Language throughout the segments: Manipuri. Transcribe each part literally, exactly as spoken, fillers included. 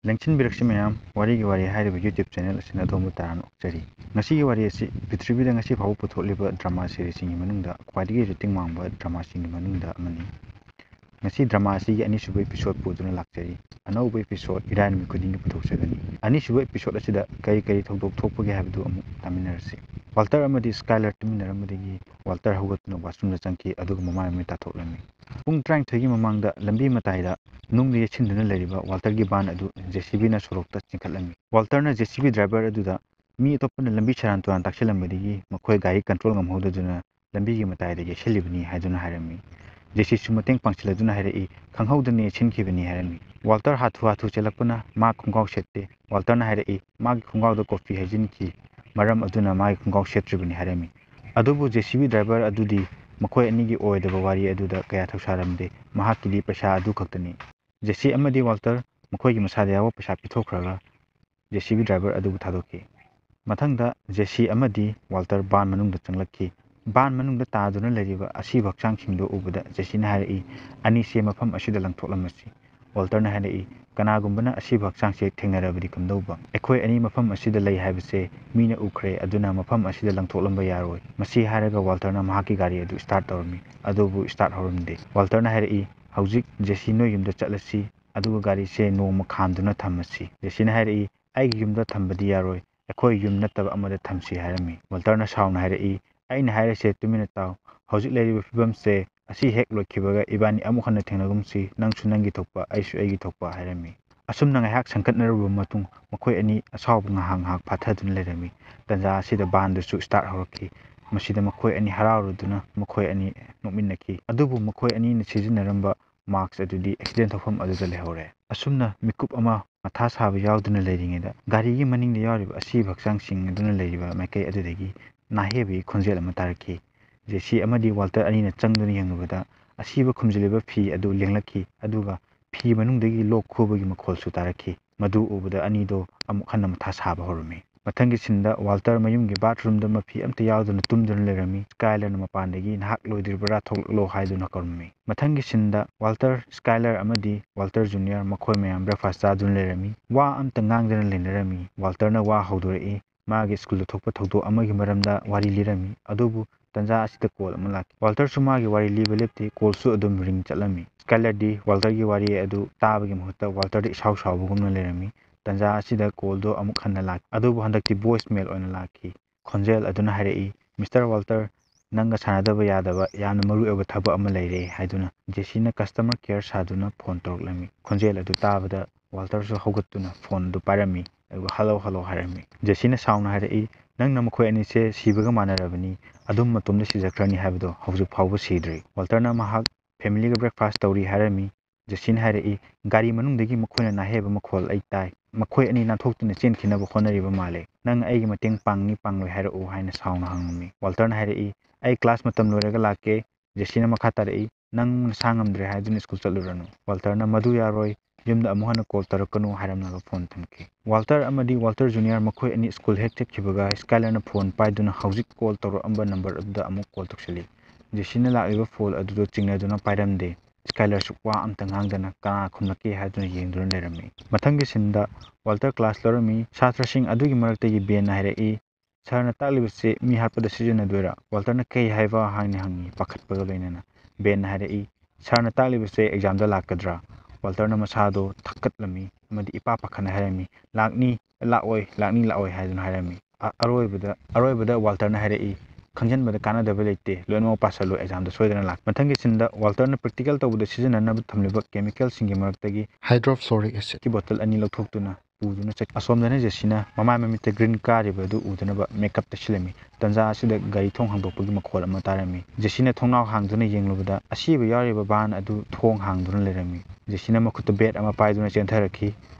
ꯂꯦꯡꯁꯤꯟꯕꯤꯔꯛꯁꯤ ꯃꯌꯥꯝ, ꯋꯥꯔꯤꯒꯤ ꯋꯥꯔꯤ ꯍꯥꯏꯔꯤꯕ YouTube channel ꯑꯁꯤꯅ ꯑꯗꯣꯝꯕꯨ ꯇꯔꯥꯝꯅ ꯑꯣꯛꯆꯔꯤ꯫ ꯉꯁꯤꯒꯤ ꯋꯥꯔꯤ ꯑꯁꯤ ꯄ꯭ꯔꯤꯊꯤꯕꯤꯗ ꯉꯁꯤ ꯐꯥꯎꯕ ꯄꯨꯊꯣꯛꯂꯤꯕ drama seriesꯁꯤꯡꯒꯤ ꯃꯅꯨꯡꯗ ꯈ꯭ꯋꯥꯏꯗꯒꯤ rating ꯋꯥꯡꯕ dramaꯁꯤꯡꯒꯤ ꯃꯅꯨꯡꯗ ꯑꯃꯅꯤ꯫ ꯉꯁꯤ drama ꯑꯁꯤꯒꯤ ꯑꯅꯤꯁꯨꯕ episode ꯄꯨꯗꯨꯅ ꯂꯥꯛꯆꯔꯤ꯫ ꯑꯅꯧꯕ episode ꯏꯔꯥꯏ ꯅꯨꯃꯤꯠ ꯈꯨꯗꯤꯡꯒꯤ ꯄꯨꯊꯣꯛꯆꯒꯅꯤ꯫ ꯑꯅꯤꯁꯨꯕ episode ꯑꯁꯤꯗ ꯀꯔꯤ ꯀꯔꯤ ꯊꯧꯗꯣꯛ ꯊꯣꯛꯄꯒꯦ ꯍꯥꯏꯕꯗꯨ ꯑꯃꯨꯛ ꯇꯥꯃꯤꯟꯅꯔꯁꯤ꯫ ꯋꯥꯜꯇꯔ ꯑꯃꯗꯤ ꯁ꯭ꯀꯥꯏꯂꯔ ꯇꯨꯃꯤꯟꯅꯔꯝꯕꯗꯒꯤ ꯋꯥꯜꯇꯔ ꯍꯧꯒꯠꯇꯨꯅ washroomꯗ ꯆꯪꯈꯤ, ꯑꯗꯨꯒ ꯃꯃꯥꯏ ꯃꯃꯤꯠ ꯇꯥꯊꯣꯛꯂꯝꯃꯤ꯫ ꯄꯨꯡ ꯇꯔꯥꯅꯤꯊꯣꯏꯒꯤ ꯃꯃꯥꯡꯗ ꯂꯝꯕꯤ ꯃꯇꯥꯏꯗ ꯅꯨꯡꯗ ꯌꯩꯁꯤꯟꯗꯨꯅ ꯂꯩꯔꯤꯕ ꯋꯥꯜꯇꯔꯒꯤ van ꯑꯗꯨ JCBꯅ ꯁꯣꯔꯣꯛꯇ ꯆꯤꯡꯈꯠꯂꯝꯃꯤ꯫ ꯋꯥꯜꯇꯔꯅ JCB driver ꯑꯗꯨꯗ ꯃꯤ ꯑꯇꯣꯞꯄꯅ ꯂꯝꯕꯤ ꯁꯦꯔꯥꯟ ꯇꯨꯔꯥꯟ ꯇꯥꯛꯁꯤꯜꯂꯝꯕꯗꯒꯤ ꯃꯈꯣꯏ ꯒꯥꯔꯤ control ꯉꯝꯍꯧꯗꯗꯨꯅ ꯂꯝꯕꯤꯒꯤ ꯃꯇꯥꯏꯗ ꯌꯩꯁꯤꯜꯂꯤꯕꯅꯤ ꯍꯥꯏꯗꯨꯅ ꯍꯥꯏꯔꯝꯃꯤ꯫ JCꯁꯨ ꯃꯇꯦꯡ ꯄꯥꯡꯁꯤꯜꯂꯗꯨꯅ ꯍꯥꯏꯔꯛꯏ, "ꯈꯪꯍꯧꯗꯅ ꯌꯩꯁꯤꯟꯈꯤꯕꯅꯤ" ꯍꯥꯏꯔꯝꯃꯤ꯫ ꯋꯥꯜꯇꯔ ꯍꯥꯊꯨ ꯍꯥꯊꯨ ꯆꯦꯜꯂꯛꯄꯅ ꯃꯥ ꯈꯣꯡꯒ꯭ꯔꯥꯎ ꯁꯦꯠꯇꯦ꯫ ꯋꯥꯜꯇꯔꯅ ꯍꯥꯏꯔꯛꯏ, ꯃꯥꯒꯤ ꯈꯣꯡꯒ꯭ꯔꯥꯎꯗ coffee ꯍꯩꯖꯤꯟꯈꯤ, ꯃꯔꯝ ꯑꯗꯨꯅ ꯃꯥꯒꯤ ꯈꯣꯡꯒ꯭ꯔꯥꯎ ꯁꯦꯠꯇ꯭ꯔꯤꯕꯅꯤ ꯍꯥꯏꯔꯝꯃꯤ꯫ ꯑꯗꯨꯕꯨ JCB driver ꯑꯗꯨꯗꯤ ꯃꯈꯣꯏ ꯑꯅꯤꯒꯤ ꯑꯣꯏꯗꯕ ꯋꯥꯔꯤ ꯑꯗꯨꯗ ꯀꯌꯥ ꯊꯧꯁꯥꯔꯝꯗꯦ, ꯃꯍꯥꯛꯀꯤꯗꯤ ꯄꯩꯁꯥ ꯑꯗꯨ ꯈꯛꯇꯅꯤ꯫ JC ꯑꯃꯗꯤ ꯋꯥꯜꯇꯔ ꯃꯈꯣꯏꯒꯤ ꯃꯁꯥꯗ ꯌꯥꯎꯕ ꯄꯩꯁꯥ ꯄꯤꯊꯣꯛꯈ꯭ꯔꯒ JCB driver ꯑꯗꯨꯕꯨ ꯊꯥꯗꯣꯛꯈꯤ꯫ ꯃꯊꯪꯗ JC ꯑꯃꯗꯤ ꯋꯥꯜꯇꯔ van ꯃꯅꯨꯡꯗ ꯆꯪꯂꯛꯈꯤ꯫ Van ꯃꯅꯨꯡꯗ ꯇꯥꯗꯨꯅ ꯂꯩꯔꯤꯕ ꯑꯁꯤꯕ ꯍꯛꯆꯥꯡꯁꯤꯡꯗꯨ ꯎꯕꯗ JCꯅ ꯍꯥꯏꯔꯛꯏ, "ꯑꯅꯤꯁꯦ ꯃꯐꯝ ꯑꯁꯤꯗ ꯂꯪꯊꯣꯛꯂꯝꯃꯁꯤ"꯫ ꯋꯥꯜꯇꯔꯅ ꯍꯥꯏꯔꯛꯏ, "ꯀꯅꯥꯒꯨꯝꯕꯅ ꯑꯁꯤꯕ ꯍꯛꯆꯥꯡꯁꯦ ꯊꯦꯡꯅꯔꯕꯗꯤ ꯀꯝꯗꯧꯕ? ꯑꯩꯈꯣꯏ ꯑꯅꯤ ꯃꯐꯝ ꯑꯁꯤꯗ ꯂꯩ ꯍꯥꯏꯕꯁꯦ ꯃꯤꯅ ꯎꯈ꯭ꯔꯦ, ꯑꯗꯨꯅ ꯃꯐꯝ ꯑꯁꯤꯗ ꯂꯪꯊꯣꯛꯂꯝꯕ ꯌꯥꯔꯣꯏ"꯫ ꯃꯁꯤ ꯍꯥꯏꯔꯒ ꯋꯥꯜꯇꯔꯅ ꯃꯍꯥꯛꯀꯤ ꯒꯥꯔꯤ ꯑꯗꯨ start ꯇꯧꯔꯝꯃꯤ, ꯑꯗꯨꯕꯨ start ꯍꯧꯔꯝꯗꯦ꯫ ꯋꯥꯜꯇꯔꯅ ꯍꯥꯏꯔꯛꯏ, "ꯍꯧꯖꯤꯛ JC ꯅꯣꯏ ꯌꯨꯝꯗ ꯆꯠꯂꯁꯤ, ꯑꯗꯨꯒ ꯒꯥꯔꯤꯁꯦ ꯅꯣꯡꯃ ꯈꯥꯝꯗꯨꯅ ꯊꯝꯃꯁꯤ"꯫ JCꯅ ꯍꯥꯏꯔꯛꯏ, "ꯑꯩꯒꯤ ꯌꯨꯝꯗ ꯊꯝꯕꯗꯤ ꯌꯥꯔꯣꯏ, ꯑꯩꯈꯣꯏ ꯌꯨꯝ ꯅꯠꯇꯕ ꯑꯃꯗ ꯊꯝꯁꯤ" ꯍꯥꯏꯔꯝꯃꯤ꯫ ꯋꯥꯜꯇꯔꯅ ꯁꯥꯎꯅ ꯍꯥꯏꯔꯛꯏ, "ꯑꯩꯅ ꯍꯥꯏꯔꯤꯁꯦ ꯇꯨꯃꯤꯟꯅ ꯇꯥꯎ꯫ ꯍꯧꯖꯤꯛ ꯂꯩꯔꯤꯕ ꯐꯤꯕꯝꯁꯦ ꯑꯁꯤ ꯍꯦꯛ ꯂꯣꯏꯈꯤꯕꯒ ꯏꯕꯥꯅꯤ ꯑꯃꯨꯛ ꯍꯟꯅ ꯊꯦꯡꯅꯒꯨꯝꯁꯤ, ꯅꯪꯁꯨ ꯅꯪꯒꯤ ꯊꯣꯛꯄ, ꯑꯩꯁꯨ ꯑꯩꯒꯤ ꯊꯣꯛꯄ" ꯍꯥꯏꯔꯝꯃꯤ꯫ ꯑꯁꯨꯝꯅ ꯉꯥꯏꯍꯥꯛ ꯁꯪꯀꯠꯅꯔꯨꯕ ꯃꯇꯨꯡ ꯃꯈꯣꯏ ꯑꯅꯤ ꯑꯁꯥꯎꯕ ꯉꯥꯏꯍꯥꯛ ꯉꯥꯏꯍꯥꯛ ꯐꯥꯊꯗꯨꯅ ꯂꯩꯔꯝꯃꯤ꯫ ꯇꯟꯖꯥ ꯑꯁꯤꯗ vanꯗꯨꯁꯨ start ꯍꯧꯔꯛꯈꯤ꯫ ꯃꯁꯤꯗ ꯃꯈꯣꯏ ꯑꯅꯤ ꯍꯔꯥꯎꯔꯗꯨꯅ ꯃꯈꯣꯏ ꯑꯅꯤ ꯅꯣꯛꯃꯤꯟꯅꯈꯤ꯫ ꯑꯗꯨꯕꯨ ꯃꯈꯣꯏ ꯑꯅꯤꯅ ꯁꯤꯖꯤꯟꯅꯔꯝꯕ mask ꯑꯗꯨꯗꯤ accident ꯊꯣꯛꯐꯝ ꯑꯗꯨꯗ ꯂꯩꯍꯧꯔꯦ꯫ ꯑꯁꯨꯝꯅ ꯃꯤꯀꯨꯞ ꯑꯃ ꯃꯊꯥ ꯁꯥꯕ ꯌꯥꯎꯗꯨꯅ ꯂꯩꯔꯤꯉꯩꯗ ꯒꯥꯔꯤꯒꯤ ꯃꯅꯤꯡꯗ ꯌꯥꯎꯔꯤꯕ ꯑꯁꯤꯕ ꯍꯛꯆꯥꯡꯁꯤꯡ ꯑꯗꯨꯅ ꯂꯩꯔꯤꯕ ꯃꯥꯏꯀꯩ ꯑꯗꯨꯗꯒꯤ ꯅꯥꯍꯦꯕꯒꯤ ꯈꯣꯟꯖꯦꯜ ꯑꯃ ꯇꯥꯔꯛꯈꯤ꯫ JC ꯑꯃꯗꯤ ꯋꯥꯜꯇꯔ ꯑꯅꯤꯅ ꯆꯪꯗꯨꯅ ꯌꯦꯡꯂꯨꯕꯗ ꯑꯁꯤꯕ ꯈꯨꯝꯖꯤꯜꯂꯤꯕ ꯐꯤ ꯑꯗꯨ ꯂꯦꯡꯂꯛꯈꯤ, ꯑꯗꯨꯒ ꯐꯤ ꯃꯅꯨꯡꯗꯒꯤ ꯂꯣꯛ ꯈꯨꯕꯒꯤ ꯃꯈꯣꯜꯁꯨ ꯇꯥꯔꯛꯈꯤ꯫ ꯃꯗꯨ ꯎꯕꯗ ꯑꯅꯤꯗꯣ ꯑꯃꯨꯛ ꯍꯟꯅ ꯃꯊꯥ ꯁꯥꯕ ꯍꯧꯔꯝꯃꯤ꯫ ꯃꯊꯪꯒꯤ ꯁꯤꯟꯗ ꯋꯥꯜꯇꯔ ꯃꯌꯨꯝꯒꯤ ꯕꯥꯊꯔꯨꯝꯗ ꯃꯐꯤ ꯑꯝꯇ ꯌꯥꯎꯗꯅ ꯇꯨꯝꯗꯨꯅ ꯂꯩꯔꯝꯃꯤ꯫ ꯁ꯭ꯀꯥꯏꯂꯔꯅ ꯃꯄꯥꯟꯗꯒꯤ "ꯅꯍꯥꯛ ꯂꯣꯏꯗ꯭ꯔꯤꯕ꯭ꯔꯥ? ꯊꯣꯛꯂꯛꯂꯣ" ꯍꯥꯏꯗꯨꯅ ꯀꯧꯔꯝꯃꯤ꯫ ꯃꯊꯪꯒꯤ ꯁꯤꯟꯗ ꯋꯥꯜꯇꯔ, ꯁ꯭ꯀꯥꯏꯂꯔ ꯑꯃꯗꯤ ꯋꯥꯜꯇꯔ ꯖꯨꯅꯤꯌꯔ ꯃꯈꯣꯏ ꯃꯌꯥꯝ ꯕ꯭ꯔꯦꯛꯐꯥꯁ ꯆꯥꯗꯨꯅ ꯂꯩꯔꯝꯃꯤ꯫ ꯋꯥ ꯑꯝꯇ ꯉꯥꯡꯗꯅ ꯂꯩꯅꯔꯝꯃꯤ꯫ ꯋꯥꯜꯇꯔꯅ ꯋꯥ ꯍꯧꯗꯣꯔꯛꯏ꯫ ꯃꯥꯒꯤ ꯁ꯭ꯀꯨꯜꯗ ꯊꯣꯛꯄ ꯊꯧꯗꯣꯛ ꯑꯃꯒꯤ ꯃꯔꯝꯗ ꯋꯥꯔꯤ ꯂꯤꯔꯝꯃꯤ꯫ ꯑꯗꯨꯕꯨ ꯇꯟꯖꯥ ꯑꯁꯤꯗ ꯀꯣꯜ ꯑꯃ ꯂꯥꯛꯈꯤ꯫ ꯋꯥꯜꯇꯔꯁꯨ ꯃꯥꯒꯤ ꯋꯥꯔꯤ ꯂꯤꯕ ꯂꯦꯞꯇꯦ꯫ ꯀꯣꯜꯁꯨ ꯑꯗꯨꯝ ꯔꯤꯡ ꯆꯠꯂꯝꯃꯤ꯫ ꯁ꯭ꯀꯥꯏꯂꯔꯗꯤ ꯋꯥꯜꯇꯔꯒꯤ ꯋꯥꯔꯤ ꯑꯗꯨ ꯇꯥꯕꯒꯤ ꯃꯍꯨꯠꯇ ꯋꯥꯜꯇꯔꯗ ꯏꯁꯥꯎ ꯁꯥꯎꯕꯒꯨꯝꯅ ꯂꯩꯔꯝꯃꯤ꯫ ꯇꯟꯖꯥ ꯑꯁꯤꯗ ꯀꯣꯜꯗꯣ ꯑꯃꯨꯛ ꯍꯟꯅ ꯂꯥꯛꯈꯤ꯫ ꯑꯗꯨꯕꯨ ꯍꯟꯗꯛꯇꯤ ꯚꯣꯏꯁ ꯃꯦꯜ ꯑꯣꯏꯅ ꯂꯥꯛꯈꯤ꯫ ꯈꯣꯟꯖꯦꯜ ꯑꯗꯨꯅ ꯍꯥꯏꯔꯛꯏ, "ꯃꯤꯁꯇꯔ ꯋꯥꯜꯇꯔ, ꯅꯪꯒ ꯁꯥꯟꯅꯗꯕ ꯌꯥꯗꯕ ꯌꯥꯝꯅ ꯃꯔꯨꯑꯣꯏꯕ ꯊꯕꯛ ꯑꯃ ꯂꯩꯔꯦ" ꯍꯥꯏꯗꯨꯅ꯫ ꯖꯦꯁꯤꯅ ꯀꯁꯇꯃꯔ ꯀꯦꯌꯔ ꯁꯥꯗꯨꯅ ꯐꯣꯟ ꯇꯧꯔꯛꯂꯝꯃꯤ꯫ ꯈꯣꯟꯖꯦꯜ ꯑꯗꯨ ꯇꯥꯕꯗ ꯋꯥꯜꯇꯔꯁꯨ ꯍꯧꯒꯠꯇꯨꯅ ꯐꯣꯟ ꯑꯗꯨ ꯄꯥꯏꯔꯝꯃꯤ, ꯑꯗꯨꯒ "ꯍꯜꯂꯣ, ꯍꯜꯂꯣ" ꯍꯥꯏꯔꯝꯃꯤ꯫ ꯖꯦꯁꯤꯅ ꯁꯥꯎꯅ ꯍꯥꯏꯔꯛꯏ, "ꯅꯪꯅ ꯃꯈꯣꯏ ꯑꯅꯤꯁꯦ ꯁꯤꯕꯒ ꯃꯥꯟꯅꯔꯕꯅꯤ, ꯑꯗꯨꯝ ꯃꯇꯣꯝꯗ ꯁꯤꯖꯈ꯭ꯔꯅꯤ ꯍꯥꯏꯕꯗꯣ ꯍꯧꯖꯤꯛ ꯐꯥꯎꯕ ꯁꯤꯗ꯭ꯔꯤ꯫ ꯋꯥꯜꯇꯔꯅ ꯃꯍꯥꯛ ꯐꯦꯃꯤꯂꯤꯒ ꯕ꯭ꯔꯦꯛꯐꯥꯁ ꯇꯧꯔꯤ" ꯍꯥꯏꯔꯝꯃꯤ꯫ ꯖꯦꯁꯤꯅ ꯍꯥꯏꯔꯛꯏ, "ꯒꯥꯔꯤ ꯃꯅꯨꯡꯗꯒꯤ ꯃꯈꯣꯏꯅ ꯅꯥꯍꯦꯕ ꯃꯈꯣꯜ ꯑꯩ ꯇꯥꯏ꯫ ꯃꯈꯣꯏ ꯑꯅꯤ ꯅꯥꯟꯊꯣꯛꯇꯨꯅ ꯆꯦꯟꯈꯤꯅꯕ ꯍꯣꯠꯅꯔꯤꯕ ꯃꯥꯜꯂꯦ꯫ ꯅꯪ ꯑꯩꯒꯤ ꯃꯇꯦꯡ ꯄꯥꯡꯅꯤ ꯄꯥꯡꯂꯣꯏ ꯍꯥꯏꯔꯛꯎ" ꯍꯥꯏꯅ ꯁꯥꯎꯅ ꯍꯪꯉꯝꯃꯤ꯫ ꯋꯥꯜꯇꯔꯅ ꯍꯥꯏꯔꯛꯏ, "ꯑꯩ ꯀ꯭ꯂꯥꯁ ꯃꯇꯝ ꯂꯣꯏꯔꯒ ꯂꯥꯛꯀꯦ"꯫ ꯖꯦꯁꯤꯅ ꯃꯈꯥ ꯇꯥꯔꯛꯏ, "ꯅꯪ ꯅꯁꯥ ꯉꯝꯗ꯭ꯔꯦ ꯍꯥꯏꯗꯨꯅ ꯁ꯭ꯀꯨꯜ ꯆꯠꯂꯨꯔꯅꯨ"꯫ ꯋꯥꯜꯇꯔꯅ, "ꯃꯗꯨ ꯌꯥꯔꯣꯏ, ꯌꯨꯝꯗ ꯑꯃꯨꯛ ꯍꯟꯅ ꯀꯣꯜ ꯇꯧꯔꯛꯀꯅꯨ" ꯍꯥꯏꯔꯝꯂꯒ ꯐꯣꯟ ꯊꯝꯈꯤ꯫ ꯋꯥꯜꯇꯔ ꯑꯃꯗꯤ ꯋꯥꯜꯇꯔ ꯖꯨꯅꯤꯌꯔ ꯃꯈꯣꯏ ꯑꯅꯤ ꯁ꯭ꯀꯨꯜ ꯍꯦꯛ ꯆꯠꯈꯤꯕꯒ ꯁ꯭ꯀꯥꯏꯂꯔꯅ ꯐꯣꯟ ꯄꯥꯏꯗꯨꯅ ꯍꯧꯖꯤꯛ ꯀꯣꯜ ꯇꯧꯔꯛꯑꯝꯕ ꯅꯝꯕꯔ ꯑꯗꯨꯗ ꯑꯃꯨꯛ ꯀꯣꯜ ꯇꯧꯁꯤꯜꯂꯤ꯫ ꯖꯦꯁꯤꯅ ꯂꯥꯛꯂꯤꯕ ꯐꯣꯟ ꯑꯗꯨꯗ ꯆꯤꯡꯅꯗꯨꯅ ꯄꯥꯏꯔꯝꯗꯦ꯫ ꯁ꯭ꯀꯥꯏꯂꯔꯁꯨ ꯋꯥ ꯑꯝꯇ ꯉꯥꯡꯗꯅ ꯀꯅꯥ ꯈꯨꯝꯂꯛꯀꯦ ꯍꯥꯏꯗꯨꯅ ꯌꯦꯡꯗꯨꯅ ꯂꯩꯔꯝꯃꯤ꯫ ꯃꯊꯪꯒꯤ ꯁꯤꯟꯗ ꯋꯥꯜꯇꯔ ꯀ꯭ꯂꯥꯁ ꯂꯧꯔꯝꯃꯤ꯫ ꯁꯥꯇ꯭ꯔꯁꯤꯡ ꯑꯗꯨꯒꯤ ꯃꯔꯛꯇꯒꯤ ꯕꯦꯟꯅ ꯍꯥꯏꯔꯛꯏ, "ꯁꯥꯔꯅ ꯇꯥꯛꯂꯤꯕꯁꯤ ꯃꯤ ꯍꯥꯠꯄꯗ ꯁꯤꯖꯤꯟꯅꯗꯣꯏꯔꯥ?" ꯋꯥꯜꯇꯔꯅ "ꯀꯩ ꯍꯥꯏꯕ?" ꯍꯥꯏꯅ ꯍꯪꯉꯤ ꯄꯥꯈꯠꯄꯒ ꯂꯣꯏꯅꯅ꯫ ꯕꯦꯟꯅ ꯍꯥꯏꯔꯛꯏ, "ꯁꯥꯔꯅ ꯇꯥꯛꯂꯤꯕꯁꯦ ꯑꯦꯛꯖꯥꯝꯗ ꯂꯥꯛꯀꯗ꯭ꯔꯥ?" ꯋꯥꯜꯇꯔꯅ ꯃꯁꯥꯗꯣ ꯊꯛꯀꯠꯂꯝꯃꯤ ꯑꯃꯗꯤ ꯏꯄꯥ ꯄꯥꯈꯠꯅ ꯍꯥꯏꯔꯝꯃꯤ, "ꯂꯥꯛꯅꯤ, ꯂꯥꯛꯑꯣꯏ, ꯂꯥꯛꯅꯤ, ꯂꯥꯛꯑꯣꯏ" ꯍꯥꯏꯗꯨꯅ ꯍꯥꯏꯔꯝꯃꯤ꯫ ꯑ-, ꯑꯔꯣꯏꯕꯗ, ꯑꯔꯣꯏꯕꯗ ꯋꯥꯜꯇꯔꯅ ꯍꯥꯏꯔꯛꯏ, "ꯈꯪꯖꯤꯟꯕꯗ ꯀꯥꯟꯅꯗꯕ ꯂꯩꯇꯦ, ꯂꯣꯏꯅꯃꯛ ꯄꯥꯁꯜꯂꯨ, ꯑꯦꯛꯖꯥꯝꯗ ꯁꯣꯏꯗꯅ ꯂꯥꯛ"꯫ ꯃꯊꯪꯒꯤ ꯁꯤꯟꯗ ꯋꯥꯜꯇꯔꯅ ꯄ꯭ꯔꯦꯛꯇꯤꯀꯦꯜ ꯇꯧꯕꯗ ꯁꯤꯖꯤꯟꯅꯅꯕ ꯊꯝꯂꯤꯕ ꯀꯦꯃꯤꯀꯦꯜꯁꯤꯡꯒꯤ ꯃꯔꯛꯇꯒꯤ ꯍꯥꯏꯗ꯭ꯔꯣꯐ꯭ꯂꯣꯔꯤꯛ ꯑꯦꯁꯤꯠꯀꯤ ꯕꯣꯇꯜ ꯑꯅꯤ ꯂꯧꯊꯣꯛꯇꯨꯅ ꯄꯨꯗꯨꯅ ꯆꯠꯈꯤ꯫ ꯑꯁꯣꯝꯗꯅ ꯖꯦꯁꯤꯅ ꯃꯃꯥꯏ ꯃꯃꯤꯠꯇ ꯒ꯭ꯔꯤꯟ ꯀꯥꯔꯤꯕ ꯑꯗꯨ ꯎꯗꯅꯕ ꯃꯦꯀꯞ ꯇꯩꯁꯤꯜꯂꯝꯃꯤ꯫ ꯇꯟꯖꯥ ꯑꯁꯤꯗ ꯒꯥꯔꯤ ꯊꯣꯡ ꯍꯥꯡꯗꯣꯛꯄꯒꯤ ꯃꯈꯣꯜ ꯑꯃ ꯇꯥꯔꯝꯃꯤ꯫ ꯖꯦꯁꯤꯅ ꯊꯣꯡꯅꯥꯎ ꯍꯥꯡꯗꯨꯅ ꯌꯦꯡꯂꯨꯕꯗ ꯑꯁꯤꯕ ꯌꯥꯎꯔꯤꯕ ꯚꯥꯟ ꯑꯗꯨ ꯊꯣꯡ ꯍꯥꯡꯗꯨꯅ ꯂꯩꯔꯝꯃꯤ꯫ ꯖꯦꯁꯤꯅ ꯃꯈꯨꯠꯇ ꯕꯦꯠ ꯑꯃ ꯄꯥꯏꯗꯨꯅ ꯆꯦꯟꯊꯔꯛꯈꯤ꯫